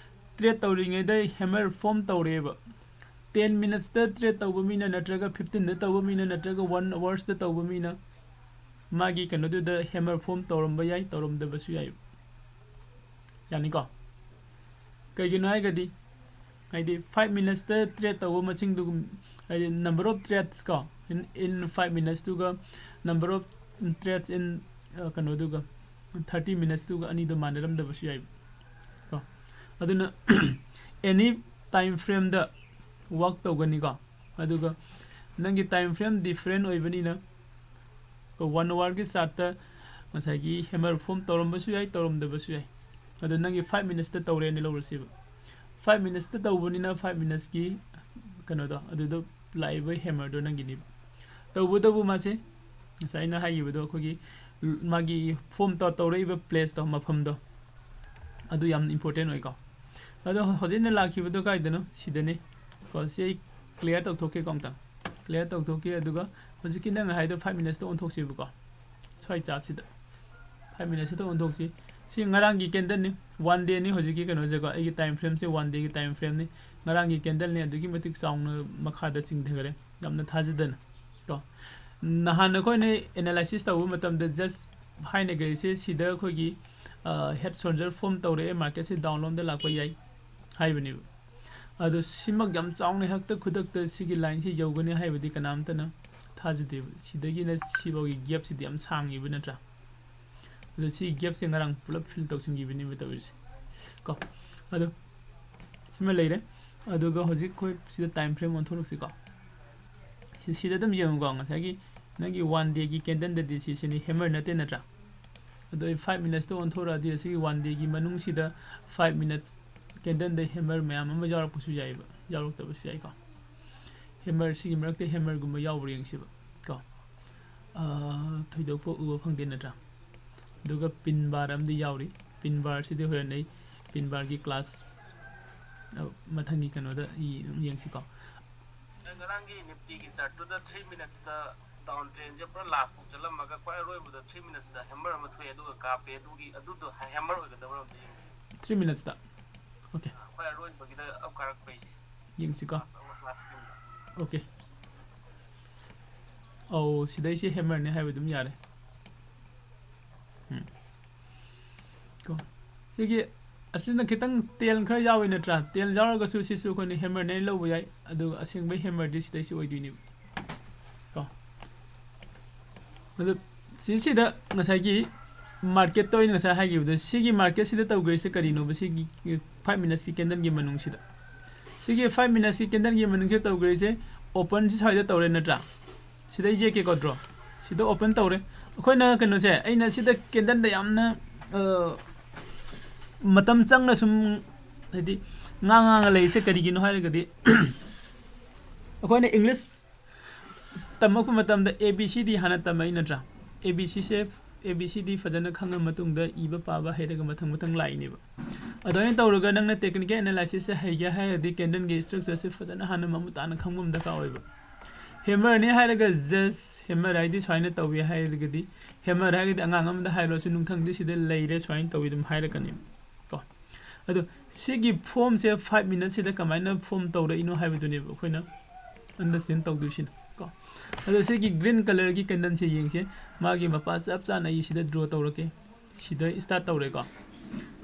ꯇ꯭ꯔꯦꯠ ꯇꯧꯔꯤꯉꯩꯗ ꯍꯦꯃꯔ ꯐꯣꯝ ꯇꯧꯔꯛꯑꯦꯕ꯫ ꯇꯦꯟ ꯃꯤꯅꯠꯁꯇ ꯇ꯭ꯔꯦꯠ ꯇꯧꯕ ꯃꯤꯅ, ꯅꯠꯇ꯭ꯔꯒ ꯐꯤꯐꯇꯤꯟꯗ ꯇꯧꯕ ꯃꯤꯅ, ꯅꯠꯇ꯭ꯔꯒ ꯋꯥꯟ ꯑꯋꯥꯔꯁꯇ ꯇꯧꯕ ꯃꯤꯅ ꯃꯥꯒꯤ ꯀꯩꯅꯣꯗꯨꯗ ꯍꯦꯃꯔ ꯐꯣꯝ ꯇꯧꯔꯝꯕ ꯌꯥꯏ, ꯇꯧꯔꯝꯗꯕꯁꯨ ꯌꯥꯏ꯫ ꯌꯥꯅꯤꯀꯣ? ꯀꯩꯒꯤꯅꯣ ꯍꯥꯏꯔꯒꯗꯤ, ꯍꯥꯏꯗꯤ, ꯐꯥꯏꯚ ꯃꯤꯅꯠꯁꯇ ꯇ꯭ꯔꯦꯠ ꯇꯧꯕ ꯃꯁꯤꯡꯗꯨꯒ, ꯍꯥꯏꯗꯤ, number of trades ꯀꯣ, in, in five minutes ꯇꯨꯒ number of trades in, ꯑ, ꯀꯩꯅꯣꯗꯨꯒ, ꯊꯥꯔꯇꯤ ꯃꯤꯅꯠꯁꯇꯨꯒ ꯑꯅꯤꯗꯣ ꯃꯥꯟꯅꯔꯝꯗꯕꯁꯨ ꯌꯥꯏꯕ ꯀꯣ꯫ ꯑꯗꯨꯅ, ꯑꯦꯅꯤ ꯇꯥꯏꯝ ꯐ꯭ꯔꯦꯝꯗ ꯋꯥꯛ ꯇꯧꯒꯅꯤꯀꯣ꯫ ꯑꯗꯨꯒ ꯅꯪꯒꯤ ꯇꯥꯏꯝ ꯐ꯭ꯔꯦꯝ ꯗꯤꯐ꯭ꯔꯦꯟ ꯑꯣꯏꯕꯅꯤꯅ, ꯋꯥꯟ ꯑꯋꯥꯔꯒꯤ ꯆꯥꯔꯠꯇ ꯉꯁꯥꯏꯒꯤ ꯍꯦꯃꯔ ꯐꯣꯝ ꯇꯧꯔꯝꯕꯁꯨ ꯌꯥꯏ, ꯇꯧꯔꯝꯗꯕꯁꯨ ꯌꯥꯏ꯫ ꯑꯗꯣ ꯅꯪꯒꯤ ꯐꯥꯏꯚ ꯃꯤꯅꯠꯁꯇ ꯇꯧꯔꯦꯅ ꯂꯧꯔꯁꯦꯕ꯫ ꯐꯥꯏꯚ ꯃꯤꯅꯠꯁꯇ ꯇꯧꯕꯅꯤꯅ ꯐꯥꯏꯚ ꯃꯤꯅꯠꯁꯀꯤ ꯀꯩꯅꯣꯗꯣ, ꯑꯗꯨꯗꯣ ꯂꯥꯛꯏꯕ ꯍꯦꯃꯔꯗꯣ ꯅꯪꯒꯤꯅꯦꯕ꯫ ꯇꯧꯕꯇꯕꯨ ꯃꯥꯁꯦ ꯉꯁꯥꯏ ꯑꯩꯅ ꯍꯥꯏꯈꯤꯕꯗꯣ, ꯑꯩꯈꯣꯏꯒꯤ ꯃꯥꯒꯤ ꯐꯣꯝ ꯇꯧ-, ꯇꯧꯔꯛꯏꯕ ꯄ꯭ꯂꯦꯁꯇꯣ, ꯃꯐꯝꯗꯣ, ꯑꯗꯨ ꯌꯥꯝ ꯏꯝꯄꯣꯔꯇꯦꯟ ꯑꯣꯏꯀꯣ꯫ ꯑꯗꯣ ꯍꯧꯖꯤꯛ ꯑꯩꯅ ꯂꯥꯛꯈꯤꯕꯗꯣ ꯀꯥꯏꯗꯅꯣ? ꯁꯤꯗꯅꯤ ꯀꯣ꯫ ꯁꯤ ꯑꯩ ꯀ꯭ꯂꯤꯌꯥꯔ ꯇꯧꯊꯣꯛꯀꯦꯀꯣ ꯑꯝꯇꯪ꯫ ꯀ꯭ꯂꯤꯌꯥꯔ ꯇꯧꯊꯣꯛꯀꯦ꯫ ꯑꯗꯨꯒ ꯍꯧꯖꯤꯛꯀꯤ ꯅꯪꯅ ꯍꯥꯏꯗꯣ ꯐꯥꯏꯚ ꯃꯤꯅꯠꯁꯇ ꯑꯣꯟꯊꯣꯛꯁꯦꯕꯀꯣ꯫ ꯁ꯭ꯋꯥꯏ ꯆꯥꯔꯠꯁꯤꯗ ꯐꯥꯏꯚ ꯃꯤꯅꯠꯁꯤꯗ ꯑꯣꯟꯊꯣꯛꯁꯤ꯫ ꯁꯤ ꯉꯔꯥꯡꯒꯤ ꯀꯦꯟꯗꯜꯅꯤ, ꯋꯥꯟ ꯗꯦꯅꯤ ꯍꯧꯖꯤꯛꯀꯤ ꯀꯩꯅꯣꯁꯦꯀꯣ꯫ ꯑꯩꯒꯤ ꯇꯥꯏꯝ ꯐ꯭ꯔꯦꯝꯁꯦ ꯋꯥꯟ ꯗꯦꯒꯤ ꯇꯥꯏꯝ ꯐ꯭ꯔꯦꯝꯅꯤ꯫ ꯉꯔꯥꯡꯒꯤ ꯀꯦꯟꯗꯜꯅꯤ, ꯑꯗꯨꯛꯀꯤ ꯃꯇꯤꯛ ꯆꯥꯎꯅ ꯃꯈꯥꯗ ꯆꯤꯡꯊꯈ꯭ꯔꯦ, ꯌꯥꯝꯅ ꯊꯥꯖꯗꯅ ꯀꯣ꯫ ꯅꯍꯥꯟ ꯑꯩꯈꯣꯏꯅ ꯑꯦꯅꯥꯂꯥꯏꯁꯤꯁ ꯇꯧꯕ ꯃꯇꯝꯗ ꯖꯁ ꯍꯥꯏꯅꯈ꯭ꯔꯤꯁꯦ ꯁꯤꯗ ꯑꯩꯈꯣꯏꯒꯤ, ꯑ, ꯍꯦꯠ ꯁꯣꯜꯖꯔ ꯐꯣꯝ ꯇꯧꯔꯛꯑꯦ, ꯃꯥꯔꯀꯦꯠꯁꯦ ꯗꯥꯎꯟ ꯂꯣꯝꯗ ꯂꯥꯛꯄ ꯌꯥꯏ ꯍꯥꯏꯕꯅꯦꯕ꯫ ꯑꯗꯣ ꯁꯤꯃꯛ ꯌꯥꯝ ꯆꯥꯎꯅ ꯍꯦꯛꯇ ꯈꯨꯗꯛꯇ ꯁꯤꯒꯤ ꯂꯥꯏꯟꯁꯤ ꯌꯧꯒꯅꯤ ꯍꯥꯏꯕꯗꯤ ꯀꯅꯥꯝꯇꯅ ꯊꯥꯖꯗꯦꯕ꯫ ꯁꯤꯗꯒꯤꯅ ꯁꯤꯐꯥꯎꯒꯤ ꯒꯦꯞꯁꯤꯗꯤ ꯌꯥꯝ ꯁꯥꯡꯉꯤꯕ ꯅꯠꯇ꯭ꯔꯥ? ꯑꯗꯣ ꯁꯤ ꯒꯦꯞꯁꯦ ꯉꯔꯥꯡ ꯄꯨꯂꯞ ꯐꯤꯜ ꯇꯧꯁꯤꯟꯈꯤꯕꯅꯦꯕ ꯇꯧꯔꯤꯁꯦ ꯀꯣ꯫ ꯑꯗꯣ ꯁꯤꯃ ꯂꯩꯔꯦ꯫ ꯑꯗꯨꯒ ꯍꯧꯖꯤꯛ ꯑꯩꯈꯣꯏ ꯁꯤꯗ ꯇꯥꯏꯝ ꯐ꯭ꯔꯦꯝ ꯑꯣꯟꯊꯣꯔꯛꯁꯤꯀꯣ꯫ ꯁꯤ-, ꯁꯤꯗ ꯑꯗꯨꯝ ꯌꯦꯡꯉꯨꯀꯣ, ꯉꯁꯥꯏꯒꯤ ꯅꯪꯒꯤ ꯋꯥꯟ ꯗꯦꯒꯤ ꯀꯦꯟꯗꯜꯗꯗꯤ ꯁꯤꯁꯤꯅꯤ, ꯍꯦꯃꯔ ꯅꯠꯇꯦ ꯅꯠꯇ꯭ꯔꯥ? ꯑꯗꯣ ꯑꯩ five minutesꯇ ꯑꯣꯟꯊꯣꯔꯛꯑꯗꯤ ꯑꯁꯤꯒꯤ one dayꯒꯤ ꯃꯅꯨꯡꯁꯤꯗ five minutes candleꯗ hammer ꯃꯌꯥꯝ ꯑꯃ ꯌꯥꯎꯔꯛꯄꯁꯨ ꯌꯥꯏꯑꯕ, ꯌꯥꯎꯔꯛꯇꯕꯁꯨ ꯌꯥꯏꯀꯣ꯫ Hammer, ꯁꯤꯒꯤ ꯃꯔꯛꯇ hammerꯒꯨꯝꯕ ꯌꯥꯎꯕ꯭ꯔꯥ ꯌꯦꯡꯁꯤꯕ ꯀꯣ꯫ ꯑꯥ, ꯊꯣꯏꯗꯣꯛꯄ ꯎꯕ ꯐꯪꯗꯦ ꯅꯠꯇ꯭ꯔꯥ? ꯑꯗꯨꯒ pin bar ꯑꯃꯗꯤ ꯌꯥꯎꯔꯤ꯫ Pin barꯁꯤꯗꯤ ꯍꯣꯔꯦꯟ ꯑꯩ pin barꯒꯤ class, ꯑ, ꯃꯊꯪꯒꯤ ꯀꯩꯅꯣꯗ ꯌꯦꯡꯁꯤꯀꯣ꯫ ꯉꯔꯥꯡꯒꯤ Niftyꯒꯤ chartꯇꯨꯗ three minutesꯇ down trendꯁꯦ ꯄꯨꯔꯥ lastꯐꯥꯎ ꯆꯠꯂꯝꯃꯒ ꯈ꯭ꯋꯥꯏ ꯑꯔꯣꯏꯕꯗ three minutesꯇ hammer ꯑꯃ ꯊꯣꯛꯑꯦ, ꯑꯗꯨꯒ ꯀꯥꯞꯄꯦ꯫ ꯑꯗꯨꯒꯤ, ꯑꯗꯨꯗꯣ hammer ꯑꯣꯏꯒꯗꯕ꯭ꯔꯥ ꯑꯝꯇ ꯌꯦꯡꯒꯦ꯫ Three minutesꯇ꯫ Okay꯫ ꯈ꯭ꯋꯥꯏ ꯑꯔꯣꯏꯕꯒꯤꯗ up ꯀꯥꯔꯛꯄꯩꯁꯦ꯫ ꯌꯦꯡꯁꯤꯀꯣ꯫ Last, last ꯒꯤꯗ꯫ Okay꯫ ꯑꯧ, ꯁꯤꯗꯩꯁꯦ hammerꯅꯦ ꯍꯥꯏꯕ ꯑꯗꯨꯝ ꯌꯥꯔꯦ꯫ ꯎꯝ꯫ ꯀꯣ꯫ ꯁꯤꯒꯤ, ꯑꯁꯤꯅ ꯈꯤꯇꯪ tail ꯈꯔ ꯌꯥꯎꯋꯤ ꯅꯠꯇ꯭ꯔꯥ? Tail ꯌꯥꯎꯔꯒꯁꯨ ꯁꯤꯁꯨ ꯑꯩꯈꯣꯏꯅ hammerꯅꯦ ꯂꯧꯕ ꯌꯥꯏ, ꯑꯗꯨꯒ ꯑꯁꯦꯡꯕꯩ hammerꯗꯤ ꯁꯤꯗꯩꯁꯤ ꯑꯣꯏꯗꯣꯏꯅꯦꯕ꯫ ꯀꯣ꯫ ꯑꯗꯨ ꯁꯤꯁꯤꯗ ꯉꯁꯥꯏꯒꯤ marketꯇ ꯑꯣꯏꯅ ꯉꯁꯥꯏ ꯍꯥꯏꯈꯤꯕꯗꯣ, ꯁꯤꯒꯤ marketꯁꯤꯗ ꯇꯧꯈ꯭ꯔꯤꯁꯦ ꯀꯔꯤꯅꯣꯕ? ꯁꯤꯒꯤ five minutesꯀꯤ candleꯒꯤ ꯃꯅꯨꯡꯁꯤꯗ, ꯁꯤꯒꯤ five minutesꯀꯤ candleꯒꯤ ꯃꯅꯨꯡꯁꯤꯗ ꯇꯧꯈ꯭ꯔꯤꯁꯦ, openꯁꯤ ꯁ꯭ꯋꯥꯏꯗ ꯇꯧꯔꯦ ꯅꯠꯇ꯭ꯔꯥ? ꯁꯤꯗ ꯌꯦꯛꯀꯦꯀꯣ, draw꯫ ꯁꯤꯗ open ꯇꯧꯔꯦ꯫ ꯑꯩꯈꯣꯏꯅ ꯀꯩꯅꯣꯁꯦ, ꯑꯩꯅ ꯁꯤꯗ candleꯗ ꯌꯥꯝꯅ, ꯑ, ꯃꯇꯝ ꯆꯪꯅ ꯁꯨꯝ, ꯍꯥꯏꯗꯤ, ꯉꯥꯡ ꯉꯥꯡꯉ ꯂꯩꯔꯤꯁꯦ ꯀꯔꯤꯒꯤꯅꯣ ꯍꯥꯏꯔꯒꯗꯤ, ꯑꯩꯈꯣꯏꯅ English ꯇꯝꯃꯛꯄ ꯃꯇꯝꯗ A B C D ꯍꯥꯟꯅ ꯇꯝꯃꯛꯏ ꯅꯠꯇ꯭ꯔꯥ? A B Cꯁꯦ, A B C D ꯐꯖꯅ ꯈꯪꯉ ꯃꯇꯨꯡꯗ ꯏꯕ ꯄꯥꯕ ꯍꯩꯔꯒ ꯃꯊꯪ ꯃꯊꯪ ꯂꯥꯛꯏꯅꯦꯕ꯫ ꯑꯗꯨꯃꯥꯏꯅ ꯇꯧꯔꯒ ꯅꯪꯅ technical analysisꯁꯦ ꯍꯩꯒꯦ ꯍꯥꯏꯔꯗꯤ candleꯒꯤ structureꯁꯦ ꯐꯖꯅ ꯍꯥꯟꯅ ꯃꯃꯨꯠ ꯇꯥꯅ ꯈꯪꯕ ꯑꯃ ꯗꯔꯀꯥꯔ ꯑꯣꯏꯕ꯫ Hammerꯅꯦ ꯍꯥꯏꯔꯒ just hammer ꯍꯥꯏꯗꯤ ꯁꯨꯃꯥꯏꯅ ꯇꯧꯏ ꯍꯥꯏꯔꯒꯗꯤ, hammer ꯍꯥꯏꯔꯒꯗꯤ ꯑꯉꯥꯡ ꯑꯃꯗ ꯍꯥꯏꯔꯁꯨ ꯅꯨꯡꯊꯪꯗꯤ ꯁꯤꯗ ꯂꯩꯔꯦ ꯁꯨꯃꯥꯏꯅ ꯇꯧꯏ ꯑꯗꯨꯝ ꯍꯥꯏꯔꯛꯀꯅꯤ ꯀꯣ꯫ ꯑꯗꯣ ꯁꯤꯒꯤ formꯁꯦ five minutesꯁꯤꯗ ꯀꯃꯥꯏꯅ form ꯇꯧꯔꯛꯏꯅꯣ ꯍꯥꯏꯕꯗꯨꯅꯦꯕ ꯑꯩꯈꯣꯏꯅ understand ꯇꯧꯗꯣꯏꯁꯤꯅ ꯀꯣ꯫ ꯑꯗꯣ ꯁꯤꯒꯤ green colourꯒꯤ candleꯁꯦ ꯌꯦꯡꯁꯦ, ꯃꯥꯒꯤ ꯃꯄꯥ ꯆꯞ ꯆꯥꯅ ꯑꯩ ꯁꯤꯗ draw ꯇꯧꯔꯛꯀꯦ꯫ ꯁꯤꯗ start ꯇꯧꯔꯦꯀꯣ,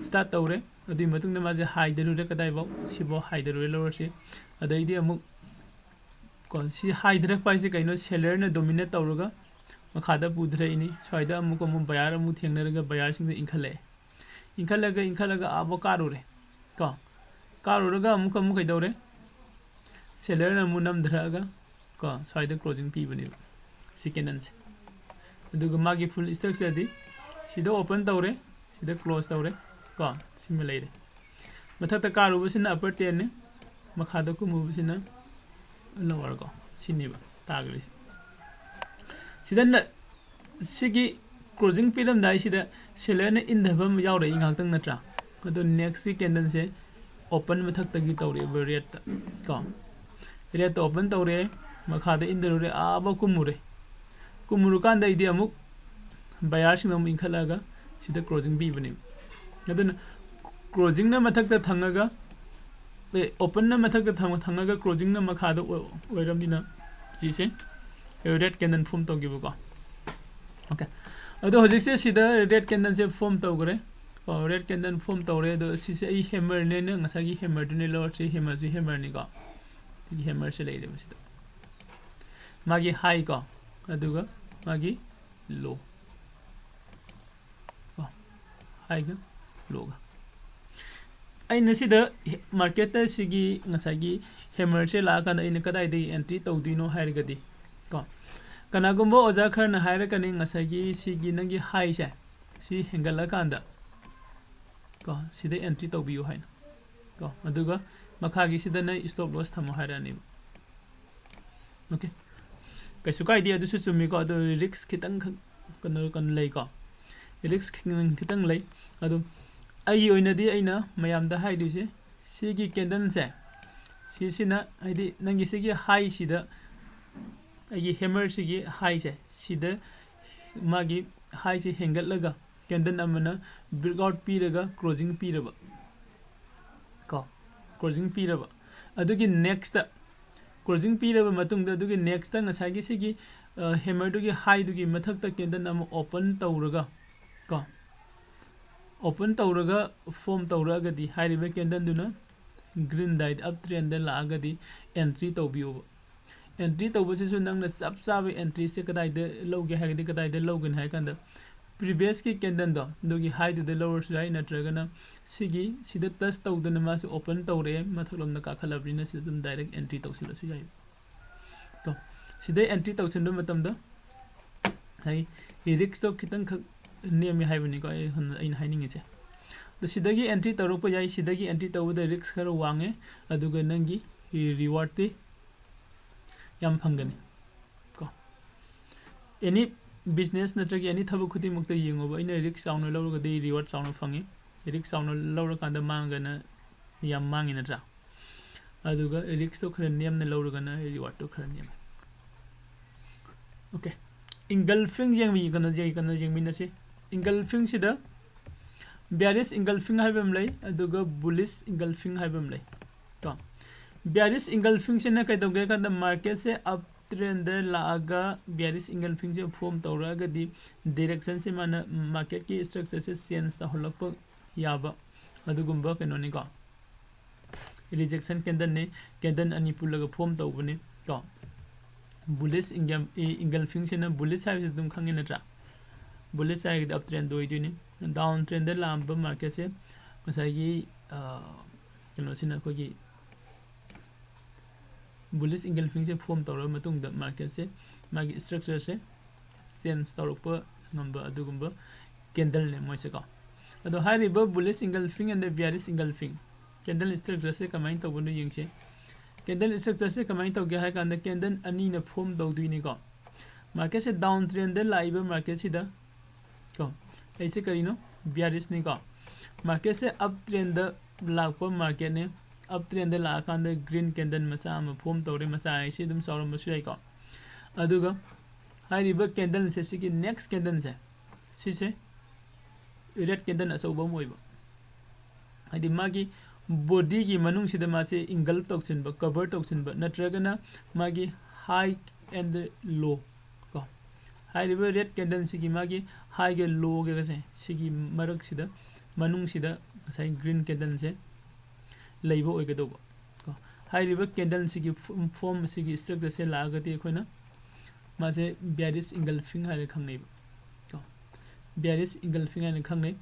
start ꯇꯧꯔꯦ꯫ ꯑꯗꯨꯒꯤ ꯃꯇꯨꯡꯗ ꯃꯥꯁꯦ ꯍꯥꯏꯊꯔꯨꯔꯦ, ꯀꯗꯥꯏꯐꯥꯎ? ꯁꯤꯐꯥꯎ ꯍꯥꯏꯊꯔꯨꯔꯦ lowerꯁꯦ꯫ ꯑꯗꯩꯗꯤ ꯑꯃꯨꯛ ꯀꯣ, ꯁꯤ ꯍꯥꯏꯊꯔꯛꯄ ꯍꯥꯏꯁꯦ ꯀꯩꯅꯣ? Sellerꯅ dominate ꯇꯧꯔꯒ ꯃꯈꯥꯗ ꯄꯨꯊꯔꯛꯏꯅꯤ꯫ ꯁ꯭ꯋꯥꯏꯗ ꯑꯃꯨꯛ, ꯑꯃꯨꯛ buyer ꯑꯃꯨꯛ ꯊꯦꯡꯅꯔꯒ buyerꯁꯤꯡꯗ ꯏꯟꯈꯠꯂꯛꯑꯦ꯫ ꯏꯟꯈꯠꯂꯒ, ꯏꯟꯈꯠꯂꯒ ꯑꯥꯕ ꯀꯥꯔꯨꯔꯦ ꯀꯣ꯫ ꯀꯥꯔꯨꯔꯒ ꯑꯃꯨꯛ, ꯑꯃꯨꯛ ꯀꯩꯗꯧꯔꯦ? Sellerꯅ ꯑꯃꯨꯛ ꯅꯝꯊꯔꯛꯑꯒ ꯀꯣ, ꯁ꯭ꯋꯥꯏꯗ closing ꯄꯤꯕꯅꯦꯕ ꯁꯤ candleꯁꯦ꯫ ꯑꯗꯨꯒ ꯃꯥꯒꯤ full structureꯗꯤ ꯁꯤꯗ open ꯇꯧꯔꯦ, ꯁꯤꯗ close ꯇꯧꯔꯦ ꯀꯣ꯫ ꯁꯤꯃ ꯂꯩꯔꯦ꯫ ꯃꯊꯛꯇ ꯀꯥꯔꯨꯕꯁꯤꯅ upper trendꯅꯤ, ꯃꯈꯥꯗ ꯀꯨꯝꯃꯨꯕꯁꯤꯅ lower ꯀꯣ꯫ ꯁꯤꯅꯦꯕ ꯇꯥꯈ꯭ꯔꯤꯁꯦ꯫ ꯁꯤꯗ ꯅ-, ꯁꯤꯒꯤ closing ꯄꯤꯔꯝꯗꯥꯏꯁꯤꯗ sellerꯅ ꯏꯟꯊꯕ ꯑꯃ ꯌꯥꯎꯔꯛꯏ ꯉꯥꯏꯍꯥꯛꯇꯪ, ꯅꯠꯇ꯭ꯔꯥ? ꯑꯗꯣ nextꯀꯤ candleꯁꯦ open ꯃꯊꯛꯇꯒꯤ ꯇꯧꯔꯛꯑꯦꯕ redꯇ ꯀꯣ꯫ Redꯇ open ꯇꯧꯔꯦ, ꯃꯈꯥꯗ ꯏꯟꯊꯔꯨꯔꯦ, ꯑꯥꯐꯥꯎ ꯀꯨꯝꯃꯨꯔꯦ꯫ ꯀꯨꯝꯃꯨꯔꯀꯥꯟꯗ ꯑꯩꯗꯤ ꯑꯃꯨꯛ buyerꯁꯤꯡꯅ ꯑꯃꯨꯛ ꯏꯟꯈꯠꯂꯛꯑꯒ ꯁꯤꯗ closing ꯄꯤꯕꯅꯦꯕ꯫ ꯑꯗꯨꯅ closingꯅ ꯃꯊꯛꯇ ꯊꯪꯉꯒ, ꯑꯦ, openꯅ ꯃꯊꯛꯇ ꯊꯪ-, ꯊꯪꯉꯒ closingꯅ ꯃꯈꯥꯗ ꯑꯣꯏ-, ꯑꯣꯏꯔꯕꯅꯤꯅ ꯁꯤꯁꯦ red candle form ꯇꯧꯈꯤꯕꯀꯣ꯫ Okay꯫ ꯑꯗꯣ ꯍꯧꯖꯤꯛꯁꯦ ꯁꯤꯗ red candleꯁꯦ form ꯇꯧꯈ꯭ꯔꯦ꯫ ꯑꯣ, red candle form ꯇꯧꯔꯦ꯫ ꯑꯗꯣ ꯁꯤꯁꯦ ꯑꯩ hammerꯅꯦꯅ ꯉꯁꯥꯏꯒꯤ hammerꯗꯨꯅꯦ ꯂꯧꯔꯁꯤ, hammerꯁꯨ hammerꯅꯤꯀꯣ꯫ ꯁꯤꯒꯤ hammerꯁꯦ ꯂꯩꯔꯦꯕ ꯁꯤꯗ꯫ ꯃꯥꯒꯤ high ꯀꯣ, ꯑꯗꯨꯒ ꯃꯥꯒꯤ low꯫ ꯀꯣ, highꯒ lowꯒ꯫ ꯑꯩꯅ ꯁꯤꯗ ꯍꯦ-, marketꯇ ꯁꯤꯒꯤ ꯉꯁꯥꯏꯒꯤ hammerꯁꯦ ꯂꯥꯛꯑꯀꯥꯟꯗ ꯑꯩꯅ ꯀꯗꯥꯏꯗꯒꯤ entry ꯇꯧꯗꯣꯏꯅꯣ ꯍꯥꯏꯔꯒꯗꯤ ꯀꯣ, ꯀꯅꯥꯒꯨꯝꯕ ꯑꯣꯖꯥ ꯈꯔꯅ ꯍꯥꯏꯔꯛꯀꯅꯤ, ꯉꯁꯥꯏꯒꯤ ꯁꯤꯒꯤ ꯅꯪꯒꯤ highꯁꯦ ꯁꯤ ꯍꯦꯟꯒꯠꯂꯀꯥꯟꯗ ꯀꯣ, ꯁꯤꯗ entry ꯇꯧꯕꯤꯌꯨ ꯍꯥꯏꯅ ꯀꯣ, ꯑꯗꯨꯒ ꯃꯈꯥꯒꯤꯁꯤꯗꯅ stop loss ꯊꯝꯃꯣ ꯍꯥꯏꯔꯛꯑꯅꯦꯕ꯫ Okay꯫ ꯀꯩꯁꯨ ꯀꯥꯏꯗꯦ, ꯑꯗꯨꯁꯨ ꯆꯨꯝꯃꯤꯀꯣ꯫ ꯑꯗꯨ risk ꯈꯤꯇꯪꯈꯛ ꯀꯩꯅꯣ, ꯀꯩꯅꯣ ꯂꯩꯀꯣ, risk ꯈꯤꯇꯪ ꯂꯩ꯫ ꯑꯗꯨ ꯑꯩꯒꯤ ꯑꯣꯏꯅꯗꯤ ꯑꯩꯅ ꯃꯌꯥꯝꯗ ꯍꯥꯏꯗꯣꯏꯁꯦ, ꯁꯤꯒꯤ candleꯁꯦ, ꯁꯤꯁꯤꯅ, ꯍꯥꯏꯗꯤ ꯅꯪꯒꯤ ꯁꯤꯒꯤ highꯁꯤꯗ, ꯑꯩꯒꯤ hammerꯁꯤꯒꯤ highꯁꯦ, ꯁꯤꯗ ꯃꯥꯒꯤ highꯁꯦ ꯍꯦꯟꯒꯠꯂꯒ candle ꯑꯃꯅ breakout ꯄꯤꯔꯒ closing ꯄꯤꯔꯕ ꯀꯣ, closing ꯄꯤꯔꯕ, ꯑꯗꯨꯒꯤ nextꯇ closing ꯄꯤꯔꯕ ꯃꯇꯨꯡꯗ, ꯑꯗꯨꯒꯤ nextꯇ ꯉꯁꯥꯏꯒꯤ ꯁꯤꯒꯤ, ꯑ, hammerꯗꯨꯒꯤ highꯗꯨꯒꯤ ꯃꯊꯛꯇ candle ꯑꯃ open ꯇꯧꯔꯒ ꯀꯣ, open ꯇꯧꯔꯒ form ꯇꯧꯔꯛꯑꯒꯗꯤ, ꯍꯥꯏꯔꯤꯕ candleꯗꯨꯅ green tide uptrendꯗ ꯂꯥꯛꯑꯒꯗꯤ entry ꯇꯧꯕꯤꯌꯣꯕ꯫ Entry ꯇꯧꯕꯁꯤꯁꯨ ꯅꯪꯅ ꯆꯞ ꯆꯥꯕ entryꯁꯦ ꯀꯗꯥꯏꯗ ꯂꯧꯒꯦ ꯍꯥꯏꯔꯒꯗꯤ, ꯀꯗꯥꯏꯗ ꯂꯧꯒꯅꯤ ꯍꯥꯏ ꯀꯥꯟꯗ, previousꯀꯤ candleꯗꯣ ꯑꯗꯨꯒꯤ highꯗꯨꯗ ꯂꯧꯔꯁꯨ ꯌꯥꯏ, ꯅꯠꯇ꯭ꯔꯒꯅ ꯁꯤꯒꯤ, ꯁꯤꯗ touch ꯇꯧꯗꯅ ꯃꯥꯁꯦ open ꯇꯧꯔꯛꯑꯦ, ꯃꯊꯛꯂꯣꯝꯗ ꯀꯥꯈꯠꯂꯕꯅꯤꯅ ꯁꯤꯗ ꯑꯗꯨꯝ direct entry ꯇꯧꯁꯤꯜꯂꯁꯨ ꯌꯥꯏ꯫ ꯀꯣ, ꯁꯤꯗ entry ꯇꯧꯁꯤꯟꯕ ꯃꯇꯝꯗ ꯍꯥꯏ, riskꯇꯣ ꯈꯤꯇꯪꯈꯛ ꯅꯦꯝꯃꯤ ꯍꯥꯏꯕꯅꯤꯀꯣ ꯑꯩ ꯍꯟ- ꯑꯩꯅ ꯍꯥꯏꯅꯤꯡꯉꯤꯁꯦ꯫ ꯑꯗꯣ ꯁꯤꯗꯒꯤ ꯑꯦꯟꯇ꯭ꯔꯤ ꯇꯧꯔꯛꯄ ꯌꯥꯏ, ꯁꯤꯗꯒꯤ ꯑꯦꯟꯇ꯭ꯔꯤ ꯇꯧꯕꯗ ꯔꯤꯛꯁ ꯈꯔ ꯋꯥꯡꯉꯦ, ꯑꯗꯨꯒ ꯅꯪꯒꯤ ꯔꯤꯋꯥꯔꯗꯇꯤ ꯌꯥꯝ ꯐꯪꯒꯅꯤ ꯀꯣ꯫ ꯑꯦꯅꯤ ꯕꯤꯖꯤꯅꯦꯁ ꯅꯠꯇ꯭ꯔꯒ ꯑꯦꯅꯤ ꯊꯕꯛ ꯈꯨꯗꯤꯡꯃꯛꯇ ꯌꯦꯡꯉꯣꯕ, ꯑꯩꯅ ꯔꯤꯛꯁ ꯆꯥꯎꯅ ꯂꯧꯔꯒꯗꯤ ꯔꯤꯋꯥꯔꯗ ꯆꯥꯎꯅ ꯐꯪꯉꯤ, ꯔꯤꯛꯁ ꯆꯥꯎꯅ ꯂꯧꯔꯀꯥꯟꯗ ꯃꯥꯡꯉꯒꯅ ꯌꯥꯝ ꯃꯥꯡꯉꯤ ꯅꯠꯇ꯭ꯔꯥ? ꯑꯗꯨꯒ ꯔꯤꯛꯁꯇꯣ ꯈꯔ ꯅꯦꯝꯅ ꯂꯧꯔꯒꯅ ꯔꯤꯋꯥꯔꯗꯇꯣ ꯈꯔ ꯅꯦꯝꯃꯦ꯫ ꯑꯣꯀꯦ, ꯏꯪꯒꯜꯐꯤꯡ ꯌꯦꯡꯃꯤ ꯀꯩꯅꯣ ꯌꯦꯡ- ꯀꯩꯅꯣ ꯌꯦꯡꯃꯤꯟꯅꯁꯤ꯫ ꯏꯪꯒꯜꯐꯤꯡꯁꯤꯗ ꯕꯤꯌꯥꯔꯤꯁ ꯏꯪꯒꯜꯐꯤꯡ ꯍꯥꯏꯕ ꯑꯃ ꯂꯩ, ꯑꯗꯨꯒ ꯕꯨꯂꯤꯁ ꯏꯪꯒꯜꯐꯤꯡ ꯍꯥꯏꯕ ꯑꯃ ꯂꯩ ꯀꯣ꯫ ꯕꯤꯌꯥꯔꯤꯁ ꯏꯪꯒꯜꯐꯤꯡꯁꯤꯅ ꯀꯩꯗꯧꯒꯦ ꯍꯥꯏ ꯀꯥꯟꯗ ꯃꯥꯔꯀꯦꯠꯁꯦ ꯑꯞ ꯇ꯭ꯔꯦꯟꯗ ꯂꯥꯛꯑꯒ ꯕꯤꯌꯥꯔꯤꯁ ꯏꯪꯒꯜꯐꯤꯡꯁꯦ ꯐꯣꯝ ꯇꯧꯔꯛꯑꯒꯗꯤ ꯗꯤꯔꯦꯛꯁꯟꯁꯦ ꯃꯥꯅ ꯃꯥꯔꯀꯦꯠꯀꯤ ꯁ꯭ꯇ꯭ꯔꯛꯆꯔꯁꯦ ꯆꯦꯟꯖ ꯇꯧꯍꯜꯂꯛꯄ ꯌꯥꯕ ꯑꯗꯨꯒꯨꯝꯕ ꯀꯩꯅꯣꯅꯤꯀꯣ꯫ ꯔꯤꯖꯦꯛꯁꯟ ꯀꯦꯟꯗꯜꯅꯤ, ꯀꯦꯟꯗꯜ ꯑꯅꯤ ꯄꯨꯜꯂꯒ ꯐꯣꯝ ꯇꯧꯕꯅꯤ ꯀꯣ꯫ ꯕꯨꯂꯤꯁ ꯏꯪꯒꯜꯐꯤꯡꯁꯤꯅ, ꯕꯨꯂꯤꯁ ꯍꯥꯏꯕꯁꯤ ꯑꯗꯨꯝ ꯈꯪꯉꯤ ꯅꯠꯇ꯭ꯔꯥ? ꯕꯨꯂꯤꯁ ꯍꯥꯏꯔꯒꯗꯤ ꯑꯞ ꯇ꯭ꯔꯦꯟꯗ ꯑꯣꯏꯗꯣꯏꯅꯤ꯫ ꯗꯥꯎꯟ ꯇ꯭ꯔꯦꯟꯗ ꯂꯥꯛꯑꯝꯕ ꯃꯥꯔꯀꯦꯠꯁꯦ ꯉꯁꯥꯏꯒꯤ ꯀꯩꯅꯣꯁꯤꯅ ꯑꯩꯈꯣꯏꯒꯤ ꯕꯨꯂꯤꯁ ꯏꯪꯒꯜꯐꯤꯡꯁꯦ ꯐꯣꯝ ꯇꯧꯔꯕ ꯃꯇꯨꯡꯗ ꯃꯥꯔꯀꯦꯠꯁꯦ ꯃꯥꯒꯤ ꯁ꯭ꯇ꯭ꯔꯛꯆꯔꯁꯦ ꯆꯦꯟꯖ ꯇꯧꯔꯛꯄ ꯉꯝꯕ ꯑꯗꯨꯒꯨꯝꯕ ꯀꯦꯟꯗꯜꯅꯦ ꯃꯣꯏꯁꯦꯀꯣ꯫ ꯑꯗꯣ ꯍꯥꯏꯔꯤꯕ ꯕꯨꯂꯤꯁ ꯏꯪꯒꯜꯐꯤꯡ ꯑꯦꯟ ꯗ ꯕꯤꯌꯥꯔꯤꯁ ꯏꯪꯒꯜꯐꯤꯡ ꯀꯦꯟꯗꯜ ꯁ꯭ꯇ꯭ꯔꯛꯆꯔꯁꯦ ꯀꯃꯥꯏꯅ ꯇꯧꯕꯅꯣ ꯌꯦꯡꯁꯦ꯫ ꯀꯦꯟꯗꯜ ꯁ꯭ꯇ꯭ꯔꯛꯆꯔꯁꯦ ꯀꯃꯥꯏꯅ ꯇꯧꯒꯦ ꯍꯥꯏ ꯀꯥꯟꯗ ꯀꯦꯟꯗꯜ ꯑꯅꯤꯅ ꯐꯣꯝ ꯇꯧꯗꯣꯏꯅꯤꯀꯣ꯫ ꯃꯥꯔꯀꯦꯠꯁꯦ ꯗꯥꯎꯟ ꯇ꯭ꯔꯦꯟꯗ ꯂꯥꯛꯏꯕ ꯃꯥꯔꯀꯦꯠꯁꯤꯗ ꯀꯣ, ꯑꯩꯁꯦ ꯀꯔꯤꯅꯣ? ꯕꯤꯌꯥꯔꯤꯁꯅꯤꯀꯣ꯫ ꯃꯥꯔꯀꯦꯠꯁꯦ ꯑꯞ ꯇ꯭ꯔꯦꯟꯗ ꯂꯥꯛꯄ ꯃꯥꯔꯀꯦꯠꯅꯦ꯫ ꯑꯞ ꯇ꯭ꯔꯦꯟꯗ ꯂꯥꯛꯑꯀꯥꯟꯗ ꯒ꯭ꯔꯤꯟ ꯀꯦꯟꯗꯜ ꯃꯆꯥ ꯑꯃ ꯐꯣꯝ ꯇꯧꯔꯦ, ꯃꯆꯥ ꯍꯥꯏꯁꯤ ꯑꯗꯨꯝ ꯆꯥꯎꯔꯝꯕꯁꯨ ꯌꯥꯏꯀꯣ꯫ ꯑꯗꯨꯒ ꯍꯥꯏꯔꯤꯕ ꯀꯦꯟꯗꯜꯁꯦ, ꯁꯤꯒꯤ ꯅꯦꯛꯁ ꯀꯦꯟꯗꯜꯁꯦ, ꯁꯤꯁꯦ ꯔꯦꯗ ꯀꯦꯟꯗꯜ ꯑꯆꯧꯕ ꯑꯃ ꯑꯣꯏꯕ, ꯍꯥꯏꯗꯤ ꯃꯥꯒꯤ ꯕꯣꯗꯤꯒꯤ ꯃꯅꯨꯡꯁꯤꯗ ꯃꯥꯁꯦ ꯏꯪꯒꯜꯐ ꯇꯧꯁꯤꯟꯕ, ꯀꯚꯔ ꯇꯧꯁꯤꯟꯕ, ꯅꯠꯇ꯭ꯔꯒꯅ ꯃꯥꯒꯤ ꯍꯥꯏ ꯑꯦꯟ ꯂꯣ ꯀꯣ, ꯍꯥꯏꯔꯤꯕ ꯔꯦꯗ ꯀꯦꯟꯗꯜꯁꯤꯒꯤ ꯃꯥꯒꯤ ꯍꯥꯏꯒ ꯂꯣꯒꯁꯦ ꯁꯤꯒꯤ ꯃꯔꯛꯁꯤꯗ, ꯃꯅꯨꯡꯁꯤꯗ ꯉꯁꯥꯏ ꯒ꯭ꯔꯤꯟ ꯀꯦꯟꯗꯜꯁꯦ ꯂꯩꯕ ꯑꯣꯏꯒꯗꯧꯕ ꯀꯣ꯫ ꯍꯥꯏꯔꯤꯕ ꯀꯦꯟꯗꯜꯁꯤꯒꯤ ꯐꯣꯝ ꯑꯁꯤꯒꯤ ꯁ꯭ꯇ꯭ꯔꯛꯆꯔꯁꯦ ꯂꯥꯛꯑꯒꯗꯤ ꯑꯩꯈꯣꯏꯅ ꯃꯥꯁꯦ ꯕꯤꯌꯥꯔꯤꯁ ꯏꯪꯒꯜꯐꯤꯡ ꯍꯥꯏꯅ ꯈꯪꯅꯩꯕ ꯀꯣ꯫ ꯕꯤꯌꯥꯔꯤꯁ ꯏꯪꯒꯜꯐꯤꯡ ꯍꯥꯏꯅ ꯈꯪꯅꯩ꯫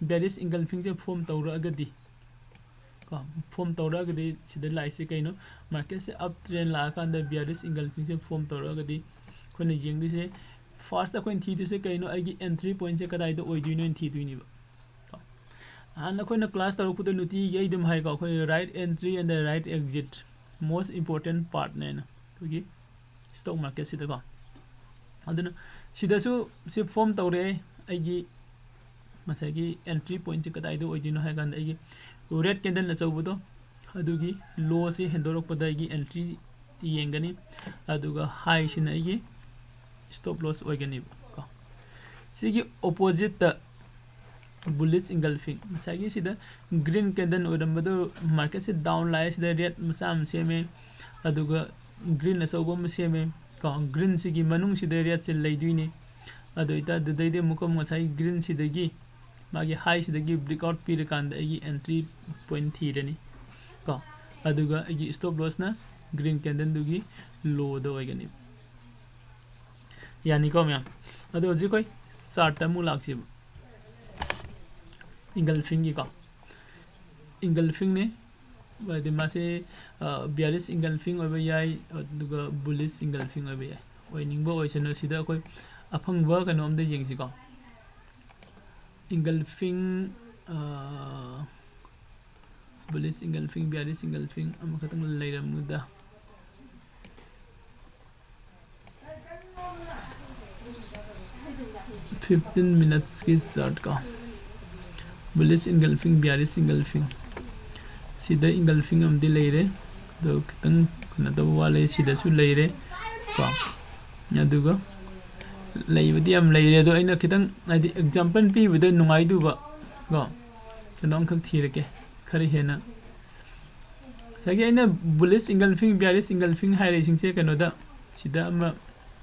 ꯕꯤꯌꯥꯔꯤꯁ ꯏꯪꯒꯜꯐꯤꯡꯁꯦ ꯐꯣꯝ ꯇꯧꯔꯛꯑꯒꯗꯤ ꯀꯣ, ꯐꯣꯝ ꯇꯧꯔꯛꯑꯒꯗꯤ ꯁꯤꯗ ꯂꯥꯛꯏꯁꯦ ꯀꯩꯅꯣ? ꯃꯥꯔꯀꯦꯠꯁꯦ ꯑꯞ ꯇ꯭ꯔꯦꯟ ꯂꯥꯛꯑꯀꯥꯟꯗ ꯕꯤꯌꯥꯔꯤꯁ ꯏꯪꯒꯜꯐꯤꯡꯁꯦ ꯐꯣꯝ ꯇꯧꯔꯛꯑꯒꯗꯤ ꯑꯩꯈꯣꯏꯅ ꯌꯦꯡꯗꯣꯏꯁꯦ First ꯑꯩꯈꯣꯏꯅ ꯊꯤꯗꯣꯏꯁꯦ ꯀꯩꯅꯣ? ꯑꯩꯒꯤ entry pointꯁꯦ ꯀꯗꯥꯏꯗ ꯑꯣꯏꯗꯣꯏꯅꯣ ꯍꯥꯏꯅ ꯊꯤꯗꯣꯏꯅꯦꯕ꯫ ꯀꯣ, ꯍꯥꯟꯅ ꯑꯩꯈꯣꯏꯅ class ꯇꯧꯔꯛꯄꯗ ꯅꯨꯡꯇꯤꯒꯤ ꯑꯩ ꯑꯗꯨꯝ ꯍꯥꯏꯀꯣ, ꯑꯩꯈꯣꯏ right entry and the right exit most important partꯅꯦꯅ, ꯑꯩꯈꯣꯏꯒꯤ stock marketꯁꯤꯗꯀꯣ꯫ ꯑꯗꯨꯅ ꯁꯤꯗꯁꯨ ꯁꯤ form ꯇꯧꯔꯦ, ꯑꯩꯒꯤ ꯉꯁꯥꯏꯒꯤ entry pointꯁꯦ ꯀꯗꯥꯏꯗ ꯑꯣꯏꯗꯣꯏꯅꯣ ꯍꯥꯏ ꯀꯥꯟꯗ, ꯑꯩꯒꯤ red candle ꯑꯆꯧꯕꯗꯣ, ꯑꯗꯨꯒꯤ lowꯁꯦ ꯍꯦꯟꯗꯣꯔꯛꯄꯗ ꯑꯩꯒꯤ entry ꯌꯦꯡꯒꯅꯤ, ꯑꯗꯨꯒ highꯁꯤꯅ ꯑꯩꯒꯤ stop loss ꯑꯣꯏꯒꯅꯤꯕ ꯀꯣ꯫ ꯁꯤꯒꯤ oppositeꯇ bullish engulfing, ꯉꯁꯥꯏꯒꯤ ꯁꯤꯗ green candle ꯑꯣꯏꯔꯝꯕꯗꯣ marketꯁꯦ down ꯂꯥꯛꯑꯦ, ꯁꯤꯗ red ꯃꯆꯥ ꯑꯃ ꯁꯦꯝꯃꯦ, ꯑꯗꯨꯒ green ꯑꯆꯧꯕ ꯑꯃ ꯁꯦꯝꯃꯦ ꯀꯣ꯫ Greenꯁꯤꯒꯤ ꯃꯅꯨꯡꯁꯤꯗ redꯁꯦ ꯂꯩꯗꯣꯏꯅꯤ꯫ ꯑꯗꯨ ꯑꯣꯏꯇꯥꯔꯗꯤ ꯑꯗꯨꯗꯩꯗꯤ ꯑꯃꯨꯛꯀ ꯉꯁꯥꯏ greenꯁꯤꯗꯒꯤ, ꯃꯥꯒꯤ highꯁꯤꯗꯒꯤ breakout ꯄꯤꯔꯀꯥꯟꯗ ꯑꯩꯒꯤ entry point ꯊꯤꯔꯅꯤ ꯀꯣ꯫ ꯑꯗꯨꯒ ꯑꯩꯒꯤ stop lossꯅ green candleꯗꯨꯒꯤ lowꯗ ꯑꯣꯏꯒꯅꯤ꯫ ꯌꯥꯅꯤꯀꯣ ꯃꯌꯥꯝ? ꯑꯗꯣ ꯍꯧꯖꯤꯛ ꯑꯩꯈꯣꯏ chartꯇ ꯑꯃꯨꯛ ꯂꯥꯛꯁꯤꯕ꯫ Engulfingꯒꯤꯀꯣ, engulfingꯅꯦ, ꯍꯥꯏꯗꯤ ꯃꯥꯁꯦ, ꯑ, bearish engulfing ꯑꯣꯏꯕ ꯌꯥꯏ, ꯑꯗꯨꯒ bullish engulfing ꯑꯣꯏꯕ ꯌꯥꯏ꯫ ꯑꯣꯏꯅꯤꯡꯕ ꯑꯣꯏꯁꯅꯨ, ꯁꯤꯗ ꯑꯩꯈꯣꯏ ꯑꯐꯪꯕ ꯀꯩꯅꯣꯝꯗ ꯌꯦꯡꯁꯤꯀꯣ꯫ Engulfing, ꯑ, bullish engulfing, bearish engulfing ꯑꯃꯈꯛꯇꯪ ꯂꯩꯔꯝꯃꯨꯗ꯫ Fifteen minutesꯀꯤ chartꯀꯣ, bullish engulfing, bearish engulfing, ꯁꯤꯗ engulfing ꯑꯃꯗꯤ ꯂꯩꯔꯦ, ꯑꯗꯣ ꯈꯤꯇꯪ ꯀꯩꯅꯣ ꯇꯧꯕ ꯋꯥꯠꯂꯦ꯫ ꯁꯤꯗꯁꯨ ꯂꯩꯔꯦ ꯀꯣ, ꯑꯗꯨꯒ ꯂꯩꯕꯗꯤ ꯌꯥꯝ ꯂꯩꯔꯦ, ꯑꯗꯣ ꯑꯩꯅ ꯈꯤꯇꯪ, ꯍꯥꯏꯗꯤ, example ꯄꯤꯕꯗ ꯅꯨꯡꯉꯥꯏꯗꯨꯕ ꯀꯣ, ꯀꯩꯅꯣꯝꯈꯛ ꯊꯤꯔꯛꯀꯦ, ꯈꯔ ꯍꯦꯟꯅ꯫ ꯉꯁꯥꯏꯒꯤ ꯑꯩꯅ bullish engulfing, bearish engulfing ꯍꯥꯏꯔꯤꯁꯤꯡꯁꯦ ꯀꯩꯅꯣꯗ, ꯁꯤꯗ ꯑꯃ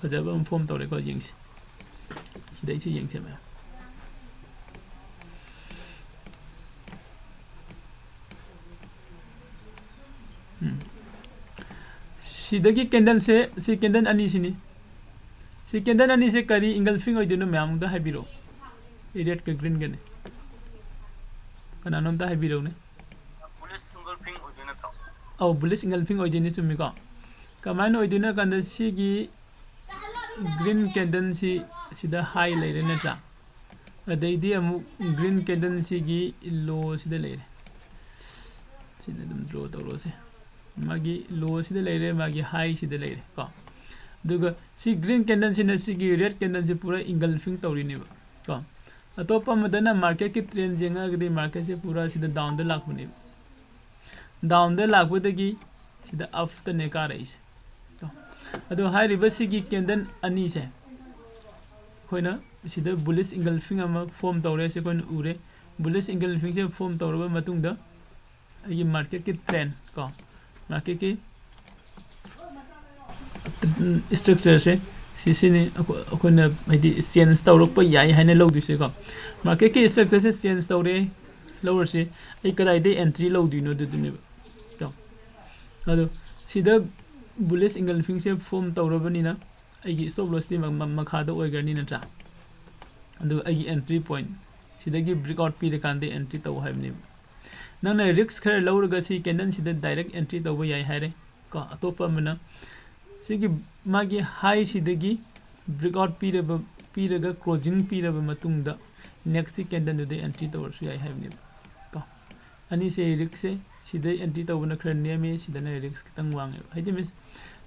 ꯐꯖꯕ ꯑꯃ form ꯇꯧꯔꯦꯀꯣ, ꯌꯦꯡꯁꯤ꯫ ꯁꯤꯗꯩꯁꯤ ꯌꯦꯡꯁꯦ ꯃꯌꯥꯝ꯫ ꯎꯝ꯫ ꯁꯤꯗꯒꯤ candleꯁꯦ, ꯁꯤ candle ꯑꯅꯤꯁꯤꯅꯤ꯫ ꯁꯤ candle ꯑꯅꯤꯁꯦ ꯀꯔꯤ engulfing ꯑꯣꯏꯗꯣꯏꯅꯣ ꯃꯌꯥꯝ ꯑꯝꯇ ꯍꯥꯏꯕꯤꯔꯛꯑꯣ꯫ Redꯀ greenꯒꯅꯤ꯫ ꯀꯅꯥꯅꯣ ꯑꯝꯇ ꯍꯥꯏꯕꯤꯔꯛꯎꯅꯦ꯫ Bullish engulfing ꯑꯣꯏꯗꯣꯏ ꯅꯠꯇ꯭ꯔꯣ? ꯑꯧ, bullish engulfing ꯑꯣꯏꯗꯣꯏꯅꯤ, ꯆꯨꯝꯃꯤꯀꯣ꯫ ꯀꯃꯥꯏꯅ ꯑꯣꯏꯗꯣꯏꯅꯣ ꯍꯥꯏ ꯀꯥꯟꯗ ꯁꯤꯒꯤ Green candle ꯁꯤ ꯁꯤꯗ high ꯂꯩꯔꯦ ꯅꯠꯇ꯭ꯔꯥ? ꯑꯗꯩꯗꯤ ꯑꯃꯨꯛ green candle ꯁꯤꯒꯤ low ꯁꯤꯗ ꯂꯩꯔꯦ꯫ ꯁꯤꯗ ꯑꯗꯨꯝ draw ꯇꯧꯔꯁꯦ꯫ ꯃꯥꯒꯤ low ꯁꯤꯗ ꯂꯩꯔꯦ, ꯃꯥꯒꯤ high ꯁꯤꯗ ꯂꯩꯔꯦ ꯀꯣ꯫ ꯑꯗꯨꯒ ꯁꯤ green candle ꯁꯤꯅ ꯁꯤꯒꯤ red candle ꯁꯤ ꯄꯨꯔꯥ engulfing ꯇꯧꯔꯤꯅꯦꯕ ꯀꯣ꯫ ꯑꯇꯣꯞꯄ ꯑꯃꯗꯅ market ꯀꯤ trend ꯌꯦꯡꯉꯒꯗꯤ market ꯁꯦ ꯄꯨꯔꯥ ꯁꯤꯗ down ꯗ ꯂꯥꯛꯄꯅꯦꯕ꯫ Down ꯗ ꯂꯥꯛꯄꯗꯒꯤ ꯁꯤꯗ up ꯇꯅꯦ ꯀꯥꯔꯛꯏꯁꯦ꯫ ꯑꯗꯣ ꯍꯥꯏꯔꯤꯕ ꯁꯤꯒꯤ candle ꯑꯅꯤꯁꯦ ꯑꯩꯈꯣꯏꯅ ꯁꯤꯗ bullish engulfing ꯑꯃ form ꯇꯧꯔꯦ, ꯁꯤ ꯑꯩꯈꯣꯏꯅ ꯎꯔꯦ꯫ Bullish engulfing ꯁꯦ form ꯇꯧꯔꯕ ꯃꯇꯨꯡꯗ ꯑꯩꯒꯤ market ꯀꯤ trend ꯀꯣ, market ꯀꯤ structure ꯁꯦ ꯁꯤꯁꯤꯅꯤ ꯑꯩꯈꯣꯏ-, ꯑꯩꯈꯣꯏꯅ ꯍꯥꯏꯗꯤ change ꯇꯧꯔꯛꯄ ꯌꯥꯏ ꯍꯥꯏꯅ ꯂꯧꯗꯣꯏꯁꯦꯀꯣ꯫ Market ꯀꯤ structure ꯁꯦ change ꯇꯧꯔꯦ ꯂꯧꯔꯁꯤ, ꯑꯩ ꯀꯗꯥꯏꯗ entry ꯂꯧꯗꯣꯏꯅꯣ ꯑꯗꯨꯗꯨꯅꯦꯕ ꯀꯣ꯫ ꯑꯗꯣ ꯁꯤꯗ bullish engulfing ꯁꯦ form ꯇꯧꯔꯕꯅꯤꯅ ꯑꯩꯒꯤ stop loss ꯇꯤ ꯃ-, ꯃ-, ꯃꯈꯥꯗ ꯑꯣꯏꯈ꯭ꯔꯅꯤ ꯅꯠꯇ꯭ꯔꯥ? ꯑꯗꯨꯒ ꯑꯩꯒꯤ entry point ꯁꯤꯗꯒꯤ breakout ꯄꯤꯔꯀꯥꯟꯗ entry ꯇꯧ ꯍꯥꯏꯕꯅꯦꯕ꯫ ꯅꯪꯅ risk ꯈꯔ ꯂꯧꯔꯒ ꯁꯤ candle ꯁꯤꯗ direct entry ꯇꯧꯕ ꯌꯥꯏ ꯍꯥꯏꯔꯦ ꯀꯣ꯫ ꯑꯇꯣꯞꯄ ꯑꯃꯅ ꯁꯤꯒꯤ ꯃꯥꯒꯤ high ꯁꯤꯗꯒꯤ breakout ꯄꯤꯔꯕ, ꯄꯤꯔꯒ closing ꯄꯤꯔꯕ ꯃꯇꯨꯡꯗ next ꯀꯤ candle ꯗꯨꯗ entry ꯇꯧꯔꯁꯨ ꯌꯥꯏ ꯍꯥꯏꯕꯅꯦꯕ ꯀꯣ꯫ ꯑꯅꯤꯁꯦ risk ꯁꯦ ꯁꯤꯗ entry ꯇꯧꯕꯅ ꯈꯔ ꯅꯦꯝꯃꯦ, ꯁꯤꯗꯅ risk ꯈꯤꯇꯪ ꯋꯥꯡꯉꯦꯕ꯫ ꯍꯥꯏꯗꯤ means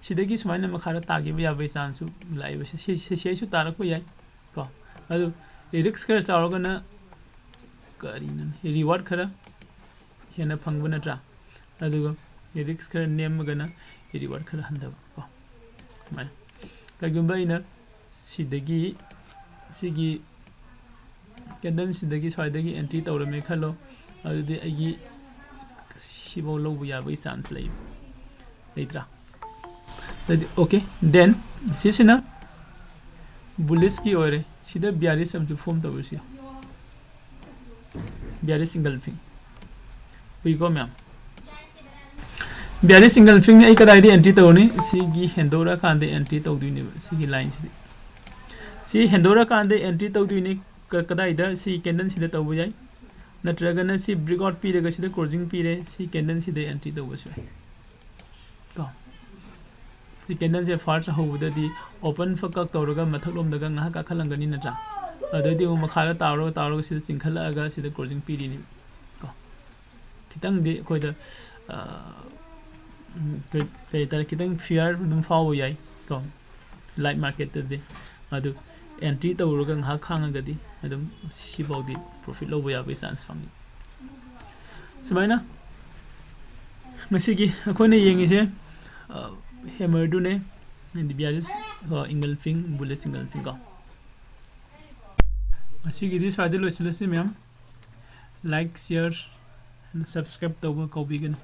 ꯁꯤꯗꯒꯤ ꯁꯨꯃꯥꯏꯅ ꯃꯈꯥꯗ ꯇꯥꯈꯤꯕ ꯌꯥꯕꯒꯤ chance ꯁꯨ ꯂꯥꯛꯑꯦꯕ꯫ ꯁꯤ, ꯁꯤ, ꯁꯤ, ꯁꯤꯁꯨ ꯇꯥꯔꯛꯄ ꯌꯥꯏ ꯀꯣ꯫ ꯑꯗꯨ risk ꯈꯔ ꯆꯥꯎꯔꯒꯅ ꯀꯔꯤꯅꯣ, reward ꯈꯔ ꯍꯦꯟꯅ ꯐꯪꯕ ꯅꯠꯇ꯭ꯔꯥ? ꯑꯗꯨꯒ risk ꯈꯔ ꯅꯦꯝꯃꯒꯅ reward ꯈꯔ ꯍꯟꯊꯕ ꯀꯣ꯫ ꯁꯨꯃꯥꯏꯅ ꯀꯩꯒꯨꯝꯕ ꯑꯩꯅ ꯁꯤꯗꯒꯤ, ꯁꯤꯒꯤ candle ꯁꯤꯗꯒꯤ ꯁ꯭ꯋꯥꯏꯗꯒꯤ entry ꯇꯧꯔꯝꯃꯦ ꯈꯜꯂꯣ, ꯑꯗꯨꯗꯤ ꯑꯩꯒꯤ ꯁꯤꯐꯥꯎ ꯂꯧꯕ ꯌꯥꯕꯒꯤ chance ꯂꯩ, ꯂꯩꯇ꯭ꯔꯥ? ꯑꯗꯨꯗꯤ okay, then ꯁꯤꯁꯤꯅ bullish ꯀꯤ ꯑꯣꯏꯔꯦ꯫ ꯁꯤꯗ bearish ꯑꯃꯁꯨ form ꯇꯧꯔꯤꯁꯤ, bearish engulfing꯫ ꯎꯏꯀꯣ ꯃꯌꯥꯝ? Bearish engulfing ꯅꯤ꯫ ꯑꯩ ꯀꯗꯥꯏꯗ entry ꯇꯧꯔꯅꯤ? ꯁꯤꯒꯤ ꯍꯦꯟꯗꯣꯔꯛꯑꯀꯥꯟꯗ entry ꯇꯧꯗꯣꯏꯅꯦꯕ, ꯁꯤꯒꯤ line ꯁꯤꯗꯤ꯫ ꯁꯤ ꯍꯦꯟꯗꯣꯔꯛꯑꯀꯥꯟꯗ entry ꯇꯧꯗꯣꯏꯅꯤ꯫ ꯀ-, ꯀꯗꯥꯏꯗ? ꯁꯤ candle ꯁꯤꯗ ꯇꯧꯕ ꯌꯥꯏ, ꯅꯠꯇ꯭ꯔꯒꯅ ꯁꯤ breakout ꯄꯤꯔꯒ ꯁꯤꯗ closing ꯄꯤꯔꯦ, ꯁꯤ candle ꯁꯤꯗ entry ꯇꯧꯕꯁꯨ ꯌꯥꯏ ꯀꯣ꯫ ꯁꯤ ꯀꯦꯟꯗꯜꯁꯦ ꯐꯥꯔꯁ ꯍꯧꯕꯗꯗꯤ ꯑꯣꯄꯟ ꯐꯛ ꯀꯛ ꯇꯧꯔꯒ ꯃꯊꯛꯂꯣꯝꯗꯒ ꯉꯥꯏꯍꯥꯛ ꯀꯥꯈꯠꯂꯝꯒꯅꯤ ꯅꯠꯇ꯭ꯔꯥ? ꯑꯗꯩꯗꯤ ꯑꯃꯨꯛ ꯃꯈꯥꯗ ꯇꯥꯎꯔꯒ ꯇꯥꯎꯔꯒ ꯁꯤꯗ ꯆꯤꯡꯈꯠꯂꯛꯑꯒ ꯁꯤꯗ ꯀ꯭ꯂꯣꯖꯤꯡ ꯄꯤꯔꯤꯅꯤ ꯀꯣ꯫ ꯈꯤꯇꯪꯗꯤ ꯑꯩꯈꯣꯏꯗ ꯀꯩ ꯍꯥꯏꯇꯥꯔꯦ, ꯈꯤꯇꯪ ꯐꯤꯌꯔ ꯑꯗꯨꯝ ꯐꯥꯎꯕ ꯌꯥꯏ ꯀꯣ, ꯂꯥꯏꯠ ꯃꯥꯔꯀꯦꯠꯇꯗꯤ꯫ ꯑꯗꯨ ꯑꯦꯟꯇ꯭ꯔꯤ ꯇꯧꯔꯒ ꯉꯥꯏꯍꯥꯛ ꯈꯥꯡꯉꯒꯗꯤ ꯑꯗꯨꯝ ꯁꯤꯐꯥꯎꯗꯤ ꯄ꯭ꯔꯣꯐꯤꯠ ꯂꯧꯕ ꯌꯥꯕꯒꯤ ꯆꯥꯟꯁ ꯐꯪꯉꯤ꯫ ꯁꯨꯃꯥꯏꯅ ꯉꯁꯤꯒꯤ ꯑꯩꯈꯣꯏꯅ ꯌꯦꯡꯉꯤꯁꯦ ꯍꯦꯃꯔꯗꯨꯅꯦ, ꯗꯤꯕꯤꯌꯥꯁ ꯏꯪꯒꯜꯐꯤꯡ, ꯕꯨꯂꯦꯠ ꯏꯪꯒꯜꯐꯤꯡ ꯀꯣ꯫ ꯉꯁꯤꯒꯤꯗꯤ ꯁ꯭ꯋꯥꯏꯗ ꯂꯣꯏꯁꯤꯜꯂꯁꯤ ꯃꯌꯥꯝ꯫ ꯂꯥꯏꯛ, ꯁꯤꯌꯔ, ꯁꯕꯁꯀ꯭ꯔꯥꯏꯕ ꯇꯧꯕ ꯀꯥꯎꯕꯤꯒꯅꯨ꯫